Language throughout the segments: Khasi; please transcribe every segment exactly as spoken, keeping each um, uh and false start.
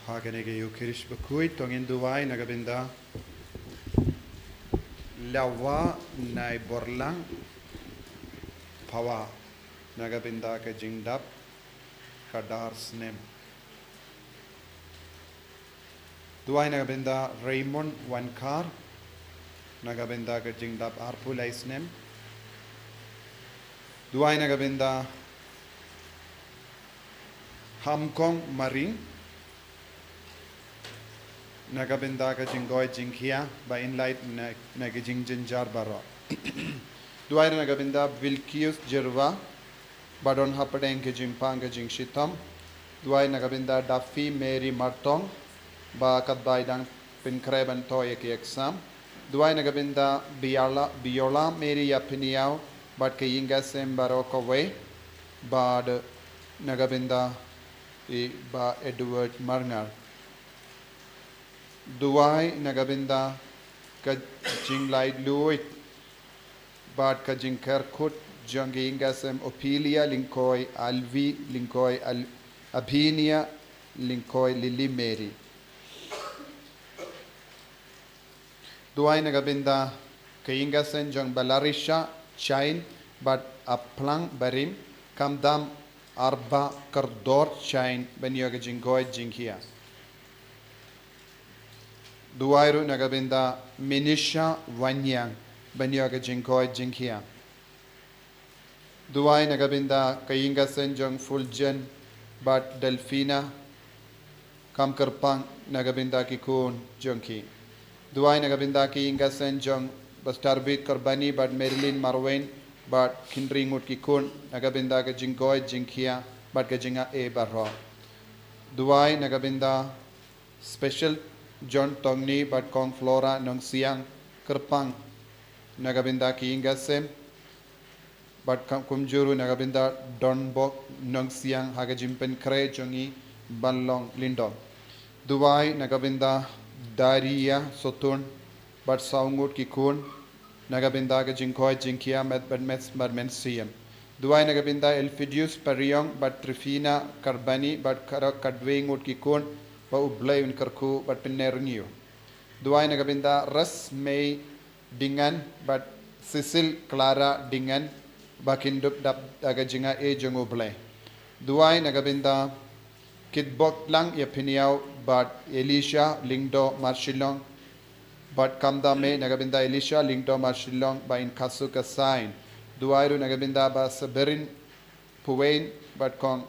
Ha kane ka Eucharist bakhuid to ngin duwai na ka bynta Lawa Naiborlang Phawa, na ka bynta ka jingdap ka dar snem. Duwai na ka bynta Raymond Wankar, na ka bynta ka jingdap arphew lai snem. Duwai na ka bynta Hamkong Maring, na ka bynta ka jingkoit jingkhiah ba in lait na, na ka jingjynjar baroh. Duwai na ka bynta Bilkius Jyrwa, ba don hapdeng ka jingpang ka jingshitom. Duwai na ka bynta Daffy Mary Martong, ba katba i dang pynkhreh ban thoh ïa ki exam. Duwai na ka bynta Biola, Biola Mary Ïapynïaw bad ka ïing ka sem baroh kawei, bad na ka bynta i Bah Edward Marngar. Duwai na ka bynta ka jinglaitluid bad ka jingkyrkhu jong ka ïing ka sem Ophelia Lyngkhoi, Alvi Lyngkhoi, Al-, Abinia Lyngkhoi, Lily Mary. Duwai na ka bynta ka ïing ka sem jong Balarisha Chain bad Aplang Barim, khamtam Arba Kordor Chain ban ïoh ka jingkoit jingkhiah. Duwai ruh na ka bynta Minisha Wanyang ban ïoh ka jingkoit jingkhiah. Duwai na ka bynta ka ïing ka sem jong Fulgen bad Delfina, kam kyrpang na ka bynta ki khun jong ki. Duwai na ka bynta ka ïing ka sem jong Bah Starbit Korbani bad Marilyn Marwein bad khynryngut ki khun, na ka bynta ka jingkoit jingkhiah bad ka jingai baroh. Duwai na ka bynta Special John Tongni bad Kong Flora Nongsiang, kyrpang na ka bynta ki ïing ka sem, bad ka kumjuh ruh na ka bynta Donbok Nongsiang ha ka jingpynkhreh jong i ban long lyngdoh. Duwai na ka bynta Daria Sotun bad saw ngut ki khun, na ka bynta ka jingkoit jingkhiah met bad met bad mynsiem. Duwai na ka bynta Elfidius Pariong bad Trifina Karbani bad ka, ka dwei ngut ki khun, ba U Blei un kyrkhu bad pynrngiew. Duwai na ka bynta Resmei Ding Ngan bad Cecil Clara Ding Ngan, ba kin dup dap da ka jingai jong U Blei. Duwai na ka bynta Kitbok Lang Ïapynïaw bad Elisha Lyngdoh Marshillong, bad khamtam eh na ka bynta Elisha Lyngdoh Marshillong ba in khasu khasain. Duwai ruh na ka bynta Bah Severin Puwein bad Kong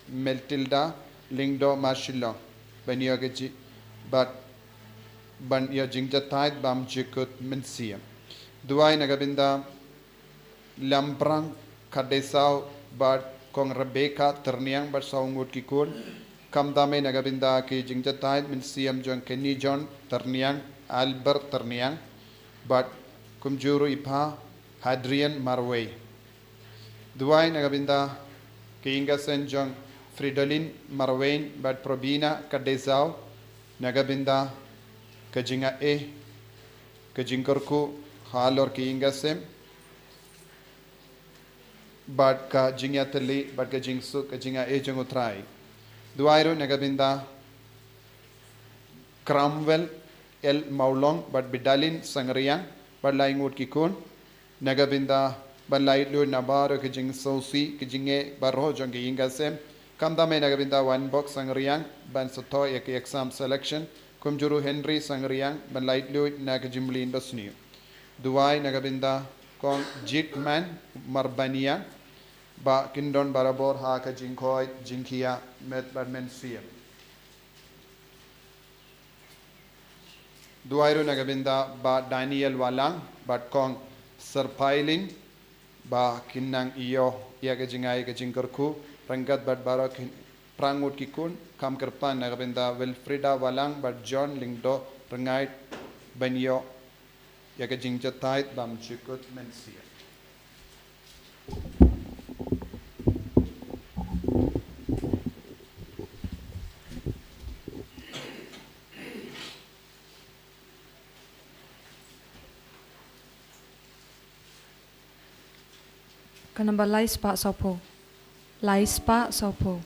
Matilda Lyngdoh Marshillong ban ïoh ka ji-, bad ban ïoh jingjahthait bymjukut mynsiem. Duwai na ka bynta Lambrang Khadesaw bad Kong Rebecca Tyrniang bad saw ngut ki khun, khamtam eh na ka bynta ki jingjahthait mynsiem jong Kenny John Tyrniang, Albert Tyrniang bad kumjuh ruh i pa Hadrian Marwei. Duwai na ka bynta ka ïing ka sem jong Fridolin Marwein bad Probina Khadesaw, na ka bynta ka jingai, ka jingkyrkhu halor ka ïing ka sem bad ka jingïatylli bad ka jingsuk ka jingai jong U Trai. Duwai ruh na ka bynta Cramwell L Mawlong bad Bidalin Sangriang bad lai ngut ki khun, na ka bynta ban laitluid na baroh ka jingsngewsih ka jingeh baroh jong ka ïing ka sem, khamtam eh na ka bynta Wanbok Sangriang ban sa thoh ïa ka exam selection, kumjuh ruh Henry Sangriang ban laitluid na ka jingmlien basniew. Duwai na ka bynta Kong Jitman Marbaniang, ba kin don barabor ha ka jingkoit jingkhiah met bad mynsiem. Duwai ruh na ka bynta Bah Daniel Walang bad Kong Serpailin, ba kin nang ïoh ïa ka jingai ka jingkyrkhu ryngkat bad baroh ki phra ngut ki khun, kam kyrpang na ka bynta Wilfrida Walang bad John Lyngdoh Ryngai ban ïoh ïa ka jingjahthait bymjukut mynsiem. Ka number lai spah sawphew. Lai spah sawphew.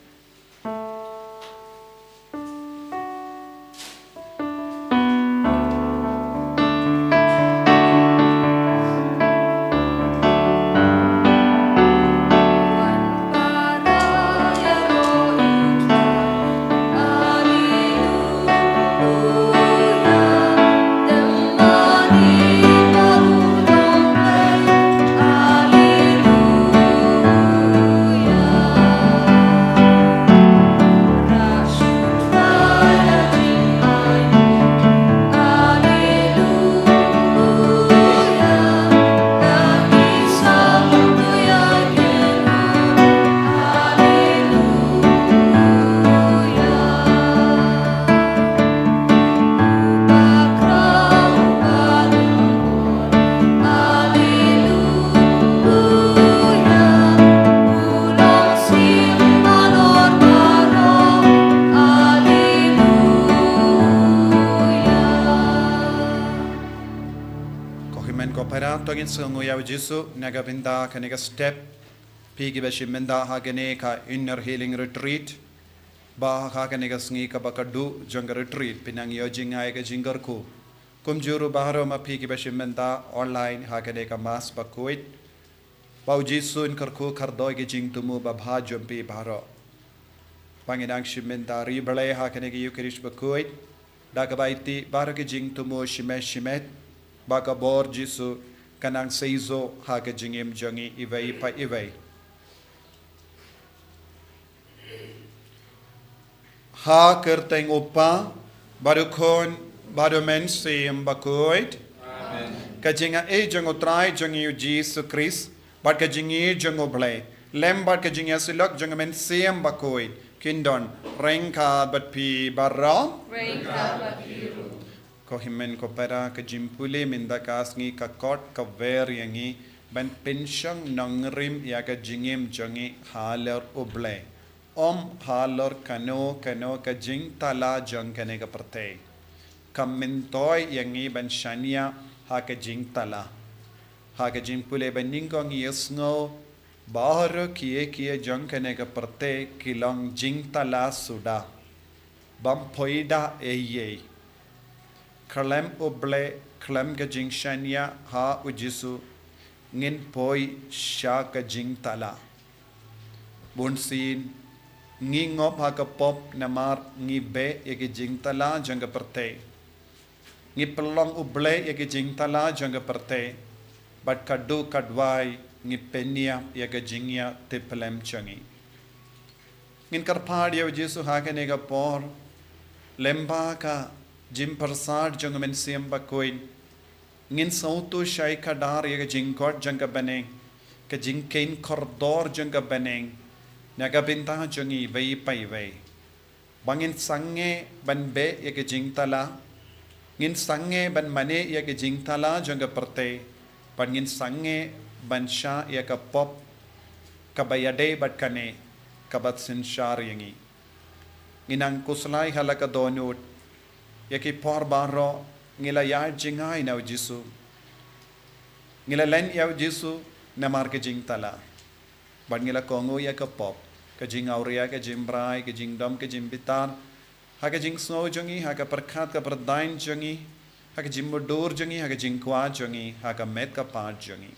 Para, to ngin sngewnguh ïa u Jisu na ka bynta kane ka step. Phi kiba shim bynta ha kane ka inner healing retreat, ba ha kane ka sngi kaba khatduh jong ka retreat phi nang ïoh jngai ka jingkyrkhu. Kumjuh ruh baroh ma phi kiba shim bynta online ha kane ka mass bakhuid, ba u Jisu un kyrkhu kyrdoh ïa ki jingthmu babha jong phi baroh. Ba ngin nang shim bynta ri Blei ha kane ka Eucharist bakhuid, da kaba aiti baroh ki jingthmu shimet shimet, ba ka bor Jisu kan nang seisoh ha ka jingim jong ngi iwei pa iwei. Ha ka kyrteng u Kpa, bad u Khun, bad u Mynsiem Bakhuid. Amen. Ka jingaiei jong u Trai jong ngi u Jisu Khrist, bad ka jingïeit jong u Blei, lem bad ka jingïasyllok jong u Mynsiem Bakhuid, kin don ryngkat bad phi baroh. Ryngkat bad phi ruh. Ko hynmen ko para, ka jingpule mynta ka sngi ka kot ka wer ïa ngi ban pynshong nongrim ïa ka jingim jong ngi halor u Blei, ym halor kano kano ka jingthala jong kane ka pyrthei. Ka myntoi ïa ngi ban shaniah ha ka jingthala. Ha ka jingpule banyngkong ngi ïohsngew baroh kiei kiei jong kane ka pyrthei ki long jingthala suda, bym poi da ei ei. Khlem u Blei, khlem ka jingshaniah ha u Jisu, ngin poi sha ka jingthala. Bunsien ngi ngop ha ka pop namar ngi beh ïa ka jingthala jong ka pyrthei. Ngi pynlong u Blei ïa ka jingthala jong ka pyrthei, bad khatduh khatwai ngi pynïap ïa ka jingïatiplem jong ngi. Ngin kyrpad ïa u Jisu ha kane ka por, lem bad ka jingpyrsad jong u Mynsiem Bakhuid, ngin sngewthuh shai khadar ïa ka jingkoit jong ka bneng, ka jingkheiñ kordor jong ka bneng na ka bynta jong ngi iwei pa iwei. Ba ngin sangeh ban beh ïa ka jingthala, ngin sangeh ban mane ïa ka jingthala jong ka pyrthei, bad ngin sangeh ban shah ïa ka pop kaba ïadei bad kane kaba synshar ïa ngi. Ngin nang khuslai ha la ka dohnud, ïa ki por baroh ngi la ïaid jngai na u Jisu. Ngi la len ïa u Jisu namar ka jingthala, bad ngi la kohnguh ïa ka pop, ka jingawria, ka jingbrai, ka jingdom, ka jingbitar, ha ka jingsngew jong ngi, ha ka pyrkhat ka pyrdain jong ngi, ha ka jingmudui jong ngi, ha ka jingkwah jong ngi, ha ka met ka phad jong ngi.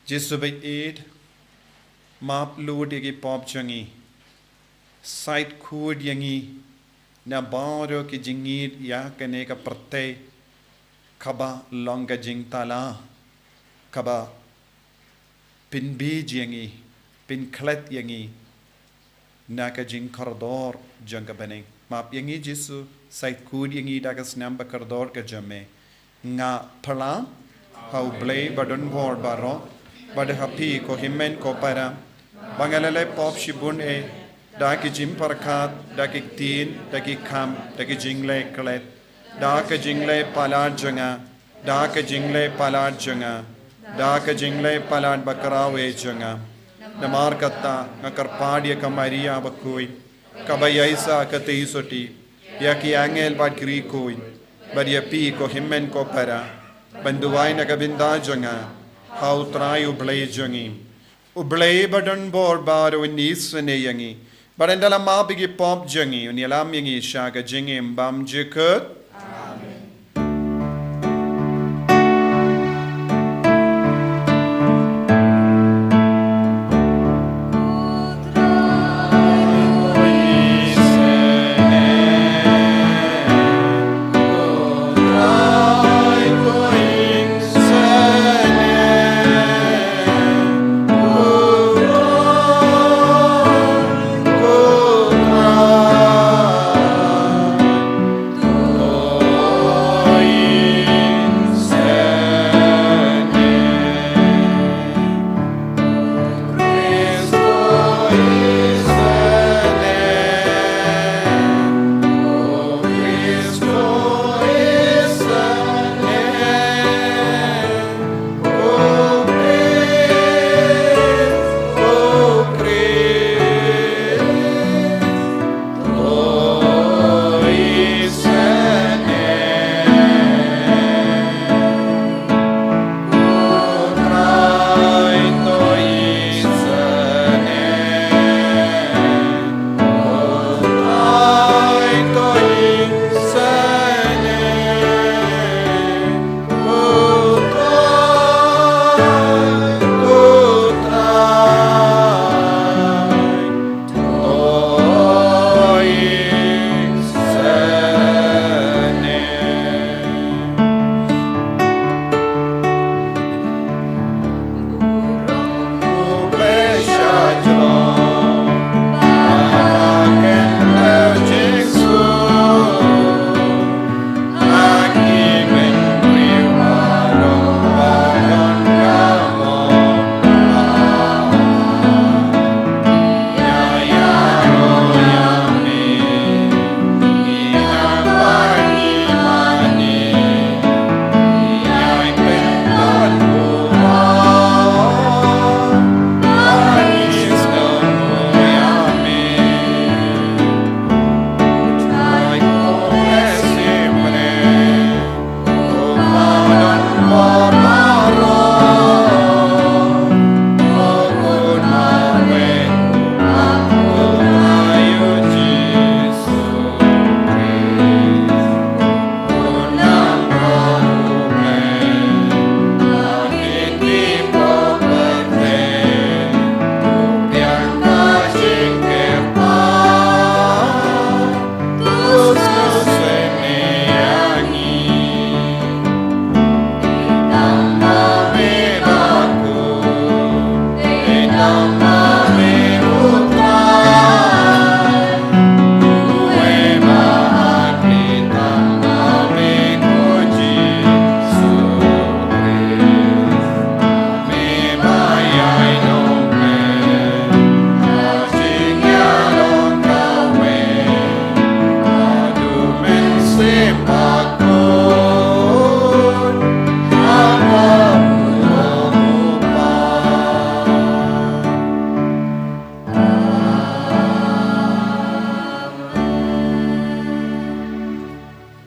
Jisu ba ïeit, map lut ïa ki pop jong ngi. Sait khuid ïa ngi na baroh ki jingïeit ïa kane ka pyrthei kaba long ka jingthala, kaba pynbeit ïa ngi, pynklet ïa ngi na ka jingkordor jong ka bneng. Map ïa ngi Jisu, sait khuid ïa ngi da ka snam ba kordor ka jong me. Nga phla ha u Blei ba don bor baroh, bad ha phi ko hynmen ko para, ba nga la leh pop shibun eh, da ki jingpyrkhat, da ki ktien, da ki kam, da ki jingleh klet, da ka jingleh palat jong nga, da ka jingleh palat jong nga, da ka jingleh palat bakhraw eh jong nga. Namar kata nga kyrpad ïa ka Maria bakhuid, kaba ïaishah ka tei sotti, ïa ki angel bad ki riewkhuid, bad ïa phi ko hynmen ko para, ban duwai na ka bynta jong nga ha u Trai u Blei jong ngi. U Blei ba don bor baroh un isynei ïa ngi, bad un da la map ïa ki pop jong ngi, un ïalam ïa ngi sha ka jingim bymjukut.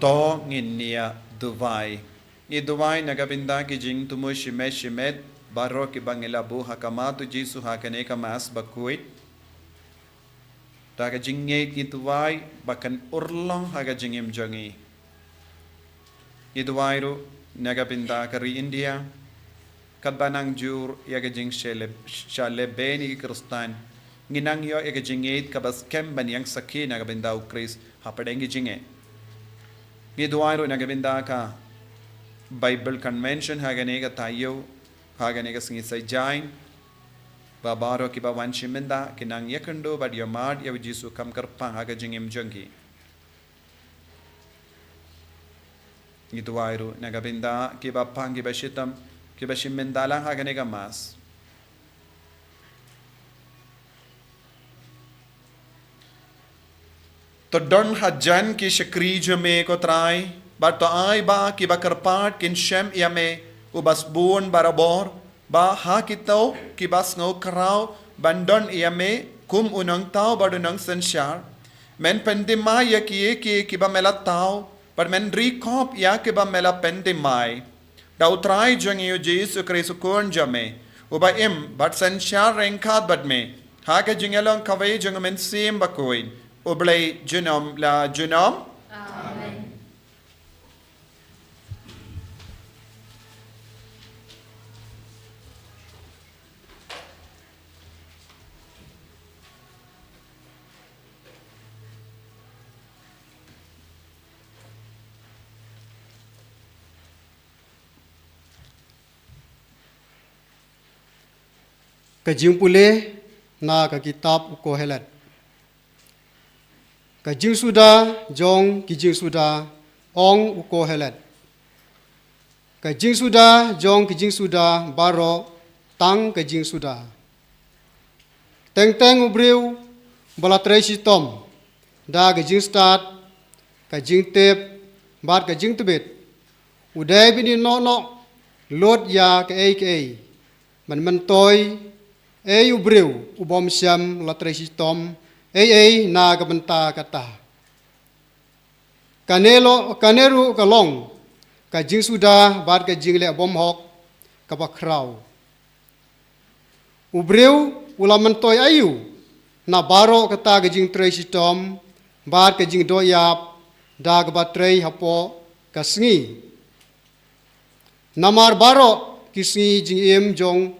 To ngin ïa duwai. Ngi duwai na ka bynta ki jingthmu shimet shimet baroh kiba ngi la buh ha khmat u Jisu ha kane ka Mass bakhuid. Da ka jingngeit ngi duwai ba kan urlong ha ka jingim jong ngi. Ngi duwai ruh na ka bynta ka ri India, katba nang jur ïa ka jingshah leh, shah leh beiñ ïa ki Khristan, ngi nang ïoh ïa ka jingngeit kaba skhem ban ïeng sakhi na ka bynta u Khrist hapdeng ki jingeh. Ngi duwai ruh na ka bynta ka Bible Convention ha kane ka taïew, ha kane ka sngi Saitjaiñ, ba baroh kiba wan shim bynta kin nang ïakynduh bad ïohmad ïa u Jisu kham kyrpang ha ka jingim jong ki. Ngi duwai ruh na ka bynta kiba pang, kiba shitom, kiba shim bynta lang ha kane ka Mass. To don hajan ki shakri jong me ko Trai, bad to ai ba kiba kyrpad kin shem ïa me, uba sbun barabor, ba ha kito kiba sngew khraw ban don ïa me kum u nongthaw bad u nongsynshar. Men pynthymmai ïa kiei kiei kiba me la thaw, bad men ri khop ïa kiba me la pynthymmai. Da u Trai jong ngi u Jisu Khrist u Khun jong me, uba im bad synshar ryngkat bad me ha ka jingïalong kawei jong u Mynsiem Bakhuid, U Blei junom la junom. Amen. Ka jingpule na ka kitab u Kohelet. Ka jingsuda jong ki jingsuda, ong u Kohelet. Ka jingsuda jong ki jingsuda baroh tang ka jingsuda. Teng teng u briew ba la trei shitom da ka jingstad, ka jingtip bad ka jingtbit, u dei ban ïehnoh noh lut ïa kaei kaei. Ban myntoi ei u briew u bym shym la trei shitom ei ei na ka bynta kata. Kane lo, kane ruh ka long ka jingsuda bad ka jingleh bymhok kaba khraw. U briew u la myntoi aïu na baroh kata ka jingtrei shitom bad ka jingdoh ïap da kaba trei hapoh ka sngi? Namar baroh ki sngi jingim jong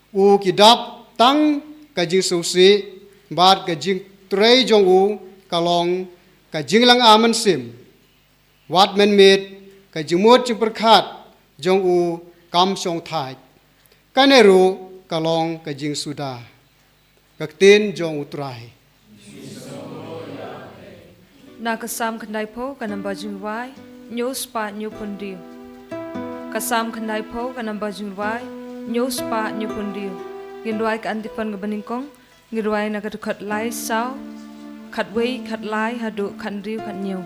u ki dap tang ka jingsngewsih, bad ka jingtrei jong u ka long ka jinglynga mynsiem. Wat mynmiet ka jingmut jingpyrkhat jong u kam shong thait. Kane ruh ka long ka jingsuda. Ka ktien jong u Trai. Na ka Salm khyndaiphew ka namba jingrwai hynñiew spah hynñiewphew hynriew. Ka Salm khyndaiphew ka namba jingrwai hynñiew spah hynñiewphew hynriew. Ngin rwai ka antiphon kaba nyngkong, ngin rwai na ka dkhot lai saw, khatwei, khatlai haduh khathynriew, khathynñiew.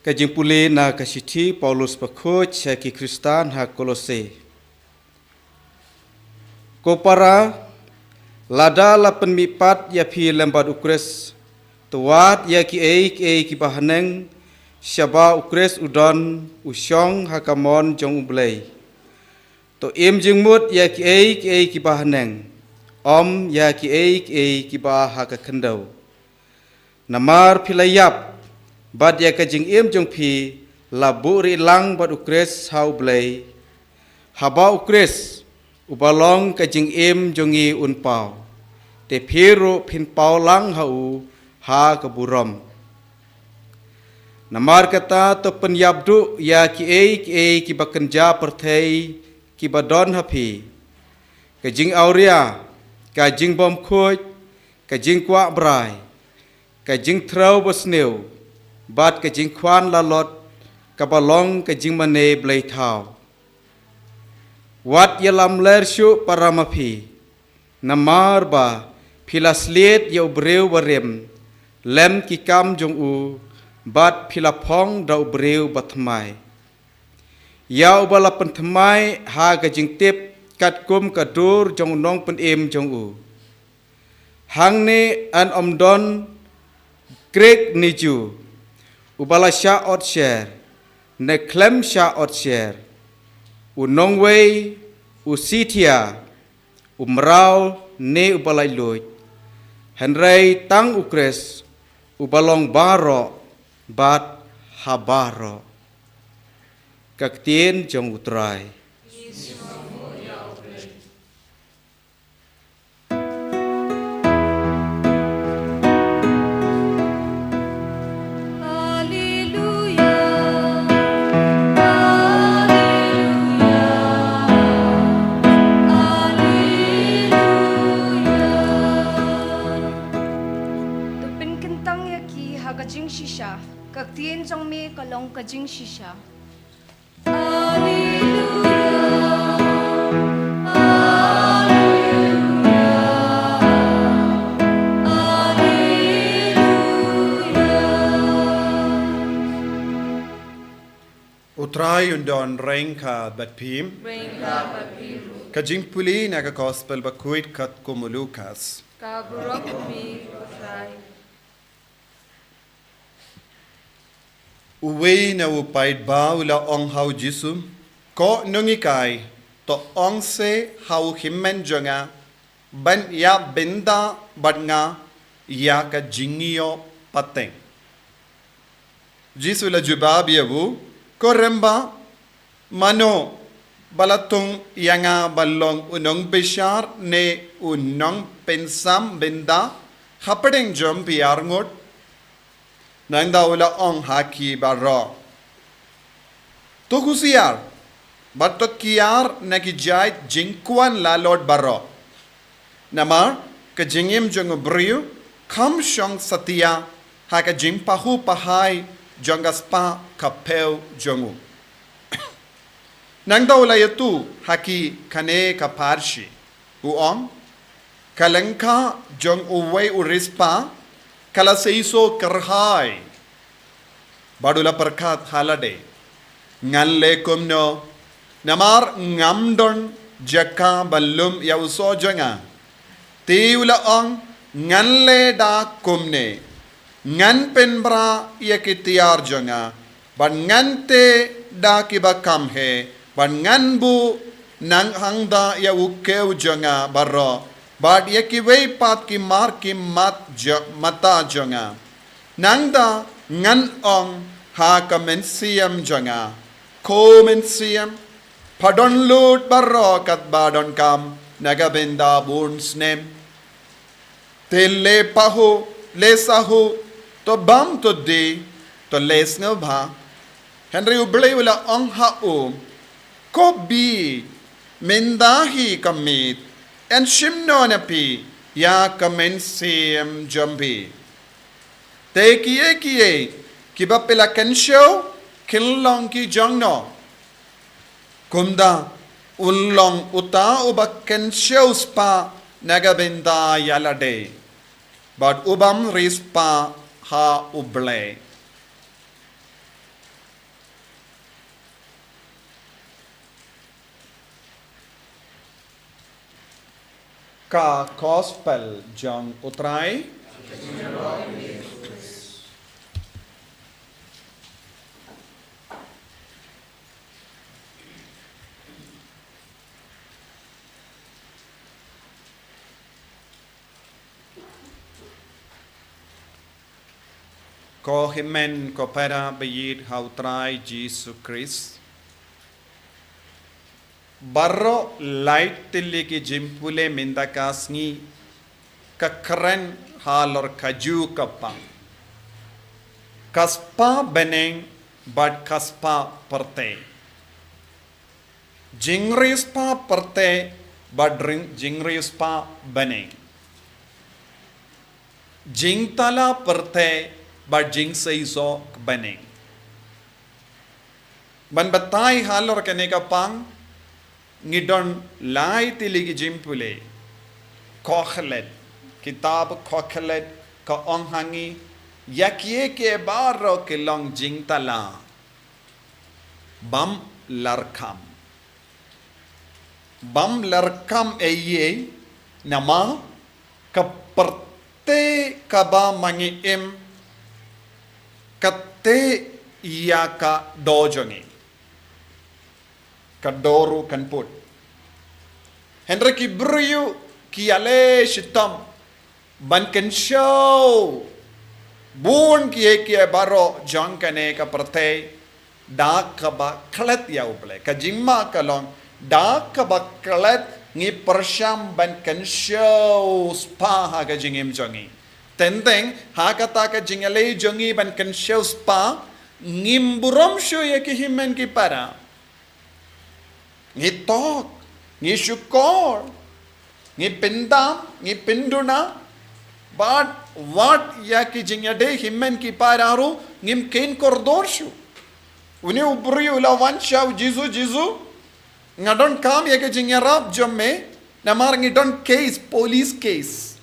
Ka jingpule na ka shithi Paulus bakhuid sha ki Khristan ha Kolose. Ko para, lada la pynmihpat ïa phi lem bad U Khrist, to wad ïa kiei kiei kiba haneng, shaba U Khrist u don u shong ha ka mon jong U Blei. To im jingmut ïa kiei kiei kiba haneng, ym ïa kiei kiei kiba ha ka khyndew. Namar phi la ïap, bad ïa ka jingim jong phi la buhrieh lang bad U Khrist ha U Blei. Haba U Khrist, uba long ka jingim jong ngi un paw, te phi ruh phin paw lang ha u ha ka burom. Namar kata to pynïap duh ïa kiei kiei kiba kynja pyrthei kiba don ha phi. Ka jingawria, ka jingbymkhuid, ka jingkwah brai, ka jingthrew basniew, bad ka jingkhwan lalot kaba long ka jingmane bleithaw. Wat ïalamler shuh para ma phi, namar ba phi la sliet ïa u briew barim lem ki kam jong u, bad phi la phong da u briew bathymmai, ïa uba la pynthymmai ha ka jingtip katkum ka dur jong u nongpynim jong u. Hangne yn ym don Grik ne Jiw, uba la shah otsher ne khlem shah otsher, u nongwei, u Scythia, u mraw ne uba laitluid, hynrei tang U Khrist, uba long baroh bad ha baroh. Ka ktien jong U Trai. Alleluia, alleluia, alleluia. To pynkyntang ïa ki ha ka jingshisha, ka ktien jong me ka long ka jingshisha. U Trai un don ryngkat bad phi. Ryngkat bad phi ruh. Ka jingpule na ka Gospel bakhuid katkum u Lukas. Ka burom ïa me, ko Trai. Uwei na u paidbah u la ong ha u Jisu, Ko Nonghikai, to ong seh ha u hynmen jong nga ban ïa bynta bad nga ïa ka jingïoh pateng. Jisu la jubab ïa u, Ko Rymba, mano ba la thung ïa nga ban long u nongbishar ne u nongpynsam bynta hapdeng jong phi arngut? Nangta u la ong ha ki baroh, To husiar bad to kiar na ki jait jingkwah lalot baroh. Namar ka jingim jong u briew kam shong satia ha ka jingpahuh pahai jong ka spah ka phew jong u. Nangta u la ïathuh ha ki kane ka pharshi, u ong, Ka lyngkha jong uwei u riewspah ka la seisoh kyrhai. Bad u la pyrkhat ha lade, Ngan leh kumno, namar ngam don jaka ban lum ïa u soh jong nga. Te u la ong, Ngan leh da kumne, ngan pynbra ïa ki tiar jong nga, bad ngan teh da kiba kham heh, bad ngan buh nang hangta ïa u khiew jong nga baroh, bad ïa kiwei pat ki mar ki mat jo-, mata jong nga. Nangta ngan ong ha ka mynsiem jong nga, Ko mynsiem, pha don lut baroh katba donkam na ka bynta bun snem. Te leh pahuh, leh sahuh, to bam to die, to leh sngewbha. Hynrei U Blei u la ong ha u, Ko bit, mynta hi ka miet, yn shim noh na phi ïa ka mynsiem jong phi. Te kiei kiei kiba phi la kynshew kin long ki jong no. Kumta un long uta uba kynshew spah na ka bynta ïa lade, bad ubym ri spah ha U Blei. Ka Gospel jong U Trai. Ko hynmen ko para ba ïeit ha U Trai Jisu Khrist. Baroh lai tylli ki jingpule mynta ka sngi ka kren halor ka ju ka pang. Ka spah bneng bad ka spah pyrthei. Jingriewspah pyrthei bad ring-, jingriewspah bneng. Jingtala pyrthei bad jingseisoh bneng. Ban batai halor kane ka pang, ngi don lai tylli ki jingpule. Kohelet, kitab Kohelet ka ong ha ngi, ïa kiei kiei baroh ki long jingtala. Bym larkham. Bym larkham ei ei, namar ka pyrthei kaba ma ngi im, ka tei ïa ka doh jong ngi. Ka doh ruh kan put. Hynrei ki briew ki ïaleh shitom ban kynshew bun kiei kiei baroh jong kane ka pyrthei da kaba klet ïa U Blei. Ka jingma ka long da kaba klet ngi pyrshang ban kynshew spah ha ka jingim jong ngi. Teng teng ha kata ka jingïaleh jong ngi ban kynshew spah, ngim burom shuh ïa ki hynmen ki para. Ngi tok, ngi shukor, ngi pyndam, ngi pynduna. Bad wat ïa ki jingïadei hynmen ki para ruh ngim kheiñ kordor shuh. Une u briew u la wan sha u Jisu, Jisu, nga donkam ïa ka jingïarap jong me, namar ngi don case, police case.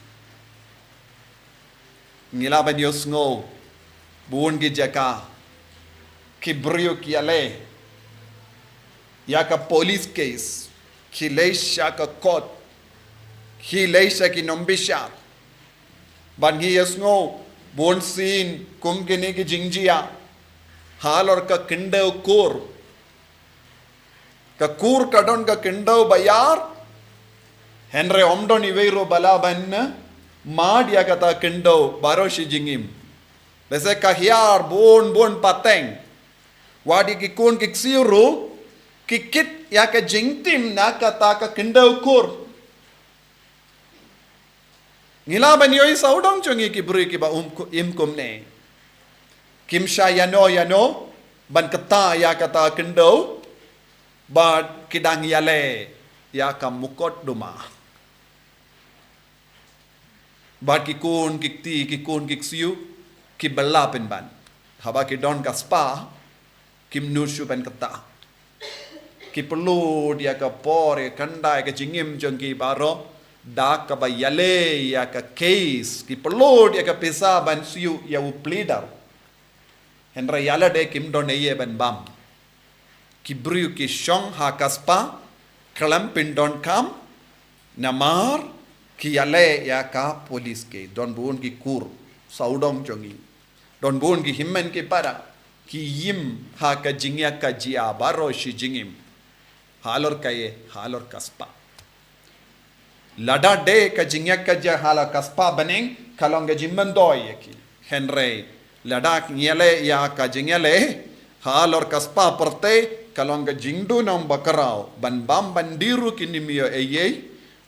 Ngi lah ban ïohsngew bun ki jaka ki briew ki ïaleh ïa ka police case, ki leit sha ka court, ki leit sha ki nongbishar. Bad ngi ïohsngew bun sien kum kine ki jingjia halor ka khyndew kur. Ka kur ka don ka khyndew ba ïar, hynrei ym don iwei ruh ba lah ban mad ïa kata khyndew baroh shi jingim. Lehse ka hiar bun bun pateng. Wat ïa ki khun ki ksiew ruh ki kit ïa ka jingtim na kata ka khyndew kur. Ngi lah ban ïohi sawdong jong ngi ki briew kiba um ku-, im kumne. Kim shah ïano ïano ban kta ïa kata khyndew, bad ki dang ïaleh ïa ka mukotduma. Bad ki khun ki kti, ki khun ki ksiew ki bylla pynban. Haba ki don ka spah, kim nud shuh ban kta. Ki pynlut ïa ka por, ïa ka khyndai, ka jingim jong ki baroh da kaba ïaleh ïa ka case. Ki pynlut ïa ka pisa ban siew ïa u pleader. Hynrei ïa lade kim don ei ei ban bam. Ki briew ki shong ha ka spah khlem pyndonkam, namar ki ïaleh ïa ka police case. Don bun ki kur sawdong jong ngi, don bun ki hynmen ki para ki im ha ka jingïakajia baroh shi jingim. Halor kaei? Halor ka spah. Lada dei ka jingïakajia halor ka spah bneng, ka long ka jingmyntoi ïa ki. Hynrei lada ngi ïaleh ïa ka jingïaleh halor ka spah pyrthei, ka long ka jingduhnong bakhraw. Ban bam ban die ruh kin ym ïoh ei ei,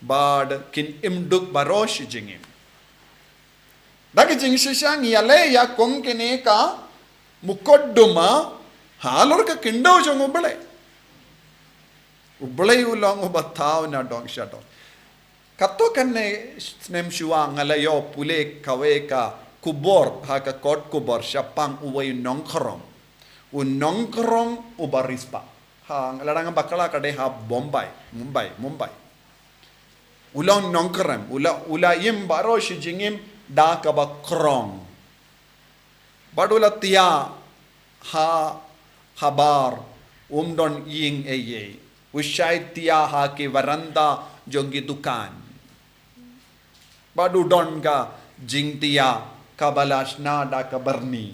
bad kin im duk baroh shi jingim. Da ka jingshisha ngi ïaleh ïa kum kine ka mukotduma halor ka khyndew jong U Blei. U Blei u long uba thaw na dong sha dong. Katto katne snem shuwa nga la ïoh pule kawei ka khubor ha ka kot khubor shaphang uwei u nongkhrong. U nongkhrong uba riewspah. Ha, lada nga bakla ka dei ha Bombay, Mumbai, Mumbai. U long nongkhrong, u la, u la im baroh shi jingim da kaba khrong. Bad u la thiah ha habar, um don ïing ei ei. U shait thiah ha ki veranda jong ki dukan. Bad u don ka jingtiah kaba la shna da ka byrni.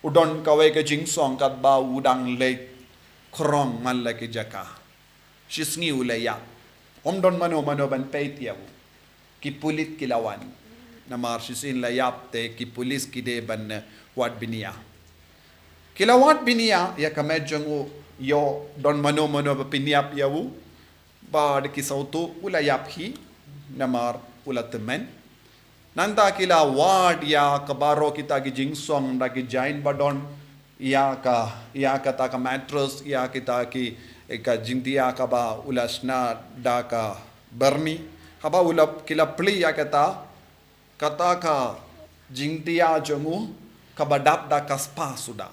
U don kawei ka jingsong katba u dang leit khrong man la ki jaka. Shisngi u la ïap. Ym don mano mano ban peit ïa u. Ki pulit ki la wan. Namar shisien la ïap te ki pulit ki dei ban, eh, wad bniah. Ki la wad bniah ïa ka met jong u, ym don mano mano ba pynïap ïa u. Bad ki sawtu u la ïap hi namar u la tymmen. Nangta ki la wad ïa ka baroh kita ki jingsong da ki jain ba don ïa ka, ïa kata ka mattress, ïa kita ki, eh, ka jingtiah kaba u la shna da ka byrni. Haba u la, ki la plie ïa kata, kata ka jingtiah jong u kaba dap da ka spah suda.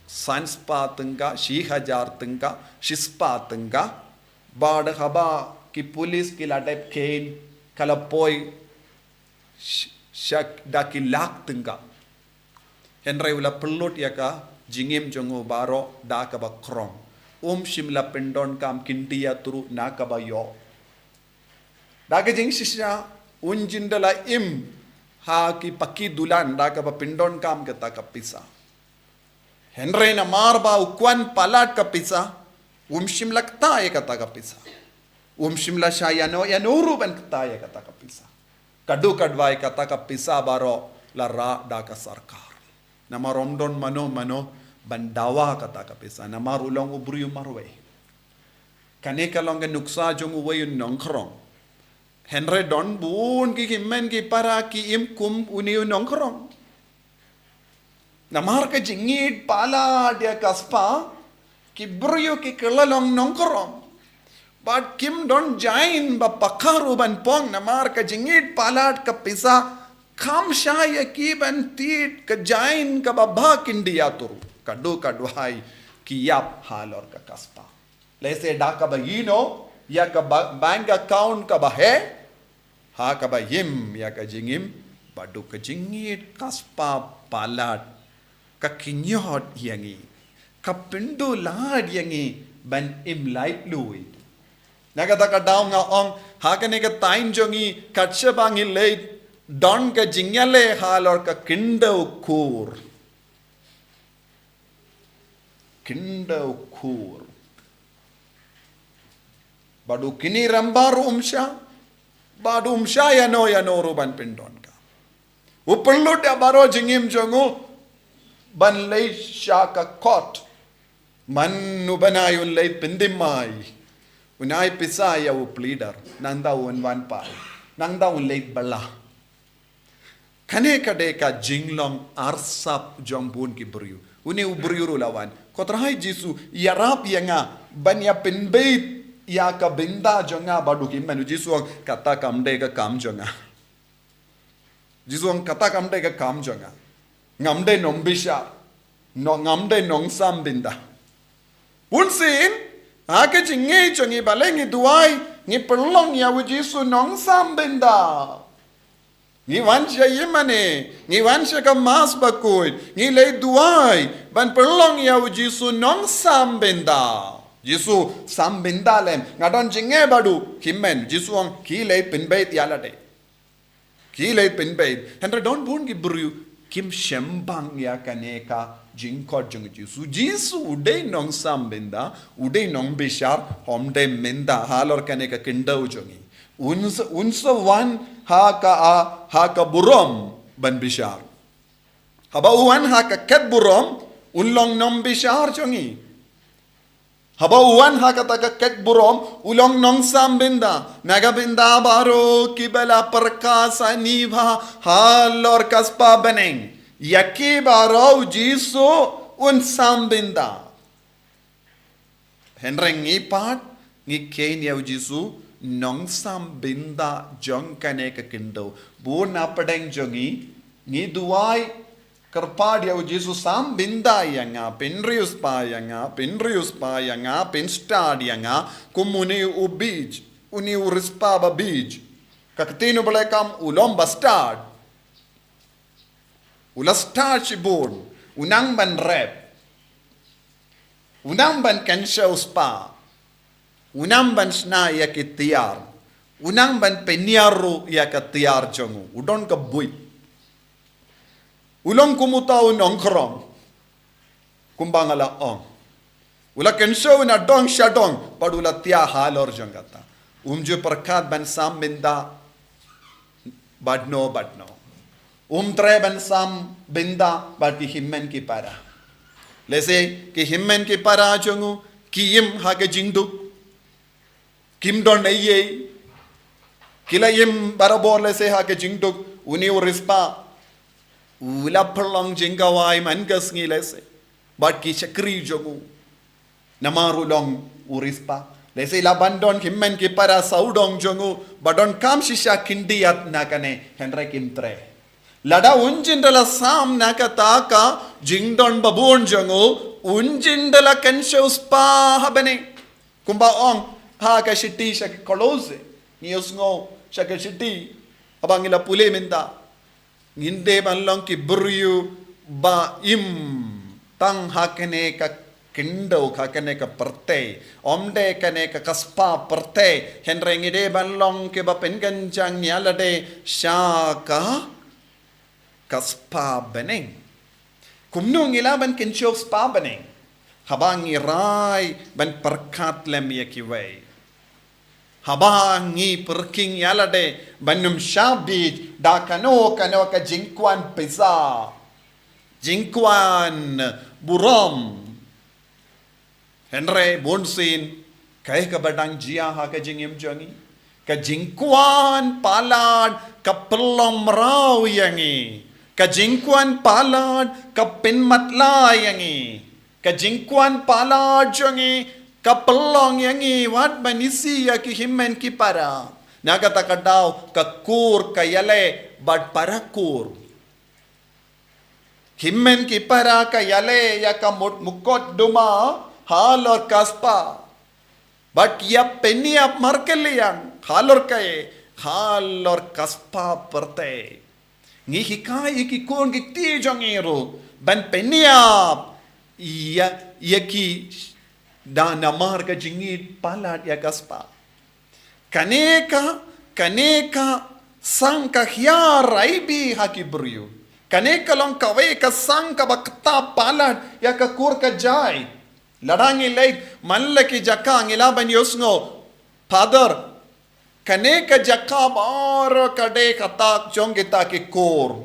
San spah tyngka, shi hajar tyngka, shi spah tyngka. Bad haba ki pulit ki la dep kheiñ, ka la poi sh-, sha da ki lak tyngka. Hynrei u la pynlut ïa ka jingim jong u baroh da kaba khrong. Um shym la pyndonkam kyndiat ruh na kaba ïoh. Da ka jingshisha un jin da la im ha ki paki dulan da kaba pyndonkam kata ka pisa. Hynrei namar ba u kwah palat ka pisa, um shym la kta ïa kata ka pisa. Um shym la shah ïano ïano ruh ban kta ïa kata ka pisa. Ka duh ka dwai kata ka pisa baroh la rah da ka sorkar. Namar ym don mano mano ban dawa kata ka pisa. Namar u long u briew marwei. Kane ka long ka nuksa jong uwei u nongkhrong. Hynrei don bun ki hynmen ki para ki im kum une u nongkhrong. Namar ka jingïeit palat ïa ka spah, ki briew ki kylla long nongkhrong. Bad kim don jain ba paka ruh ban pong namar ka jingïeit palat ka pisa, kam shah ïa ki ban tied ka jain kaba bha kyndiat ruh. Ka duh ka dwai ki ïap halor ka spah. Lehse da kaba ïehnoh ïa ka ba-, bank account kaba heh, ha kaba im ïa ka jingim, bad duh ka jingïeit ka spah palat, ka kynñiot ïa ngi, ka pynduh lad ïa ngi ban im laitluid. Na kata ka daw nga ong, ha kane ka thaiñ jong ngi, kat shaba ngi leit, don ka jingïaleh halor ka khyndew kur. Khyndew kur. Bad u kynrad rangbah ruh um shah. Bad um shah ïano ïano ruh ban pyndonkam. U pynlut ïa baroh jingim jong u ban leit sha ka kot. Man u bnai un leit pyndem mai. Un ai pisa ïa u pleader. Nangta un wan phai. Nangta un leit bylla. Kane ka dei ka jinglong arsap jong bun ki briew. Une u briew ruh la wan. Ko Trai Jisu, ïarap ïa nga, ban ïa pynbeit ïa ka bynta jong nga bad u hynmen. U Jisu ong kata kam dei ka kam jong nga. Jisu ong kata kam dei ka kam jong nga. Ngam dei nongbishar. No, ngam dei nongsam bynta. Bun sien, ha ka jingngeit jong ngi balei ngi duwai, ngi pynlong ïa u Jisu nongsam bynta. Ngi wan sha ïingmane, ngi wan sha ka Mass bakhuid, ngi leit duwai, ban pynlong ïa u Jisu nongsam bynta. Jisu, sam bynta lem, nga don jingeh bad u, hynmen, Jisu ong, khie leit pynbeit ïa lade. Khie leit pynbeit. Hynrei don bun ki briew kim shim bang ïa kane ka jingkhot jong Jisu. Jisu u dei nongsam bynta, u dei nongbishar, ym dei mynta halor kane ka khyndew jong ngi. Un sa, un sa wan ha ka, ha ka burom ban bishar. Haba u wan ha ka khet burom, un long nongbishar jong ngi. Haba u wan ha kata ka khet burom, u long nongsam bynta. Na ka bynta baroh kiba la pyrkhat sani bha halor ka spah bneng. Ïa ki baroh u Jisu un sam bynta. Hynrei ngi pat, ngi kheiñ ïa u Jisu nongsam bynta jong kane ka khyndew. Bun na pdeng jong ngi, ngi duwai, kyrpad ïa u Jisu sam bynta ïa nga, pynriewspah ïa nga, pynriewspah ïa nga, pynstad ïa nga, kum une u biej, une u riewspah ba biej. Ka ktien u Blei kam u long ba stad. U la stad shibun, u nang ban rep. U nang ban kynshew spah. U nang ban shna ïa ki tiar. U nang ban pynïar ruh ïa ka tiar jong u. U don ka buit. U long kum uta u nongkhrong. Kumba nga la ong. U la kynshew na dong sha dong. Bad u la tiar halor jong kata. Um ju pyrkhat ban sam bynta. Bad no, bad no. Um treh ban sam bynta bad ki hynmen ki para. Lehse ki hynmen ki para jong u. Ki im ha ka jingduk. Kim don ei ei. Ki la im barabor lehse ha ka jingduk. Une u riewspah. U la pynlong jingkhawai man ka sngi lehse. Bad ki shakri jong u. Namar u long u riewspah. Lehse la ban don hynmen ki para sawdong jong u. Ba donkam shisha khyndiat na kane. Hynrei kim treh. Lada un jin da la sam na kata ka jingdon babun jong u. Un jin da la kynshew spah ha bneng. Kumba ong, ha ka shithi sha ki Kolose. Ngi ïohsngew, sha ka shithi. Haba ngi la pule mynta. Ngin dei ban long ki briew ba im. Tang ha kane ka khyndew, ha kane ka pyrthei. Ym dei kane ka, ka spah pyrthei. Hynrei ngi dei ban long kiba pynkynjang ïa lade sha ka, ka spah bneng. Kumno ngi lah ban kynshew spah bneng? Haba ngi rai ban pyrkhat lem ïa kiwei. Haba ngi pyrkhing ïa lade ban ym shah bieit da kano kano ka jingkwah pisa. Jingkwah burom. Hynrei bunsien, kaei kaba dang jia ha ka jingim jong ngi. Ka jingkwah palat ka pynlong mraw ïa ngi. Ka jingkwah palat ka pynmatlah ïa ngi. Ka jingkwah palat jong ngi ka pynlong ïa ngi wat ban isih ïa ki hynmen ki para. Na kata ka daw ka kur ka ïaleh bad para kur. Hynmen ki para ka ïaleh ïa ka mut-, mukotduma halor ka spah. Bad ïa pynïap markylliang halor kaei, halor ka spah pyrthei. Ngi hikai ïa ki khun ki kti jong ngi ruh ban pynïap ïa, ïa ki da namar ka jingïeit palat ïa ka spah. Kane ka, kane ka sang ka hiar raibi ha ki briew. Kane ka long kawei ka sang kaba ktah palat ïa ka kur ka jai. Lada ngi leit man la ki jaka ngi lah ban ïohsngew. Father, kane ka jaka baroh ka dei ka tak jong kita ki kur.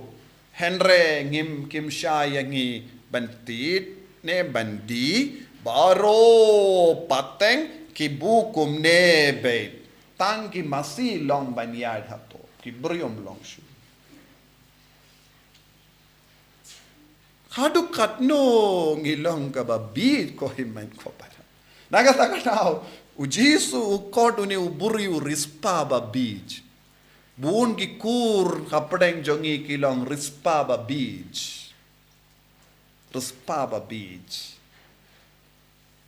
Hynrei ngim, kim shah ïa ngi ban tied ne ban die, baroh pateng ki buh kumne beit. Tang ki masi long ban ïaid hato, ki briew ym long shuh. Haduh katno ngi long kaba bieit ko hynmen ko para. Na kata ka daw, u Jisu u khot une u briew u riewspah ba bieit. Bun ki kur hapdeng jong ngi ki long riewspah ba bieit. Riewspah ba bieit.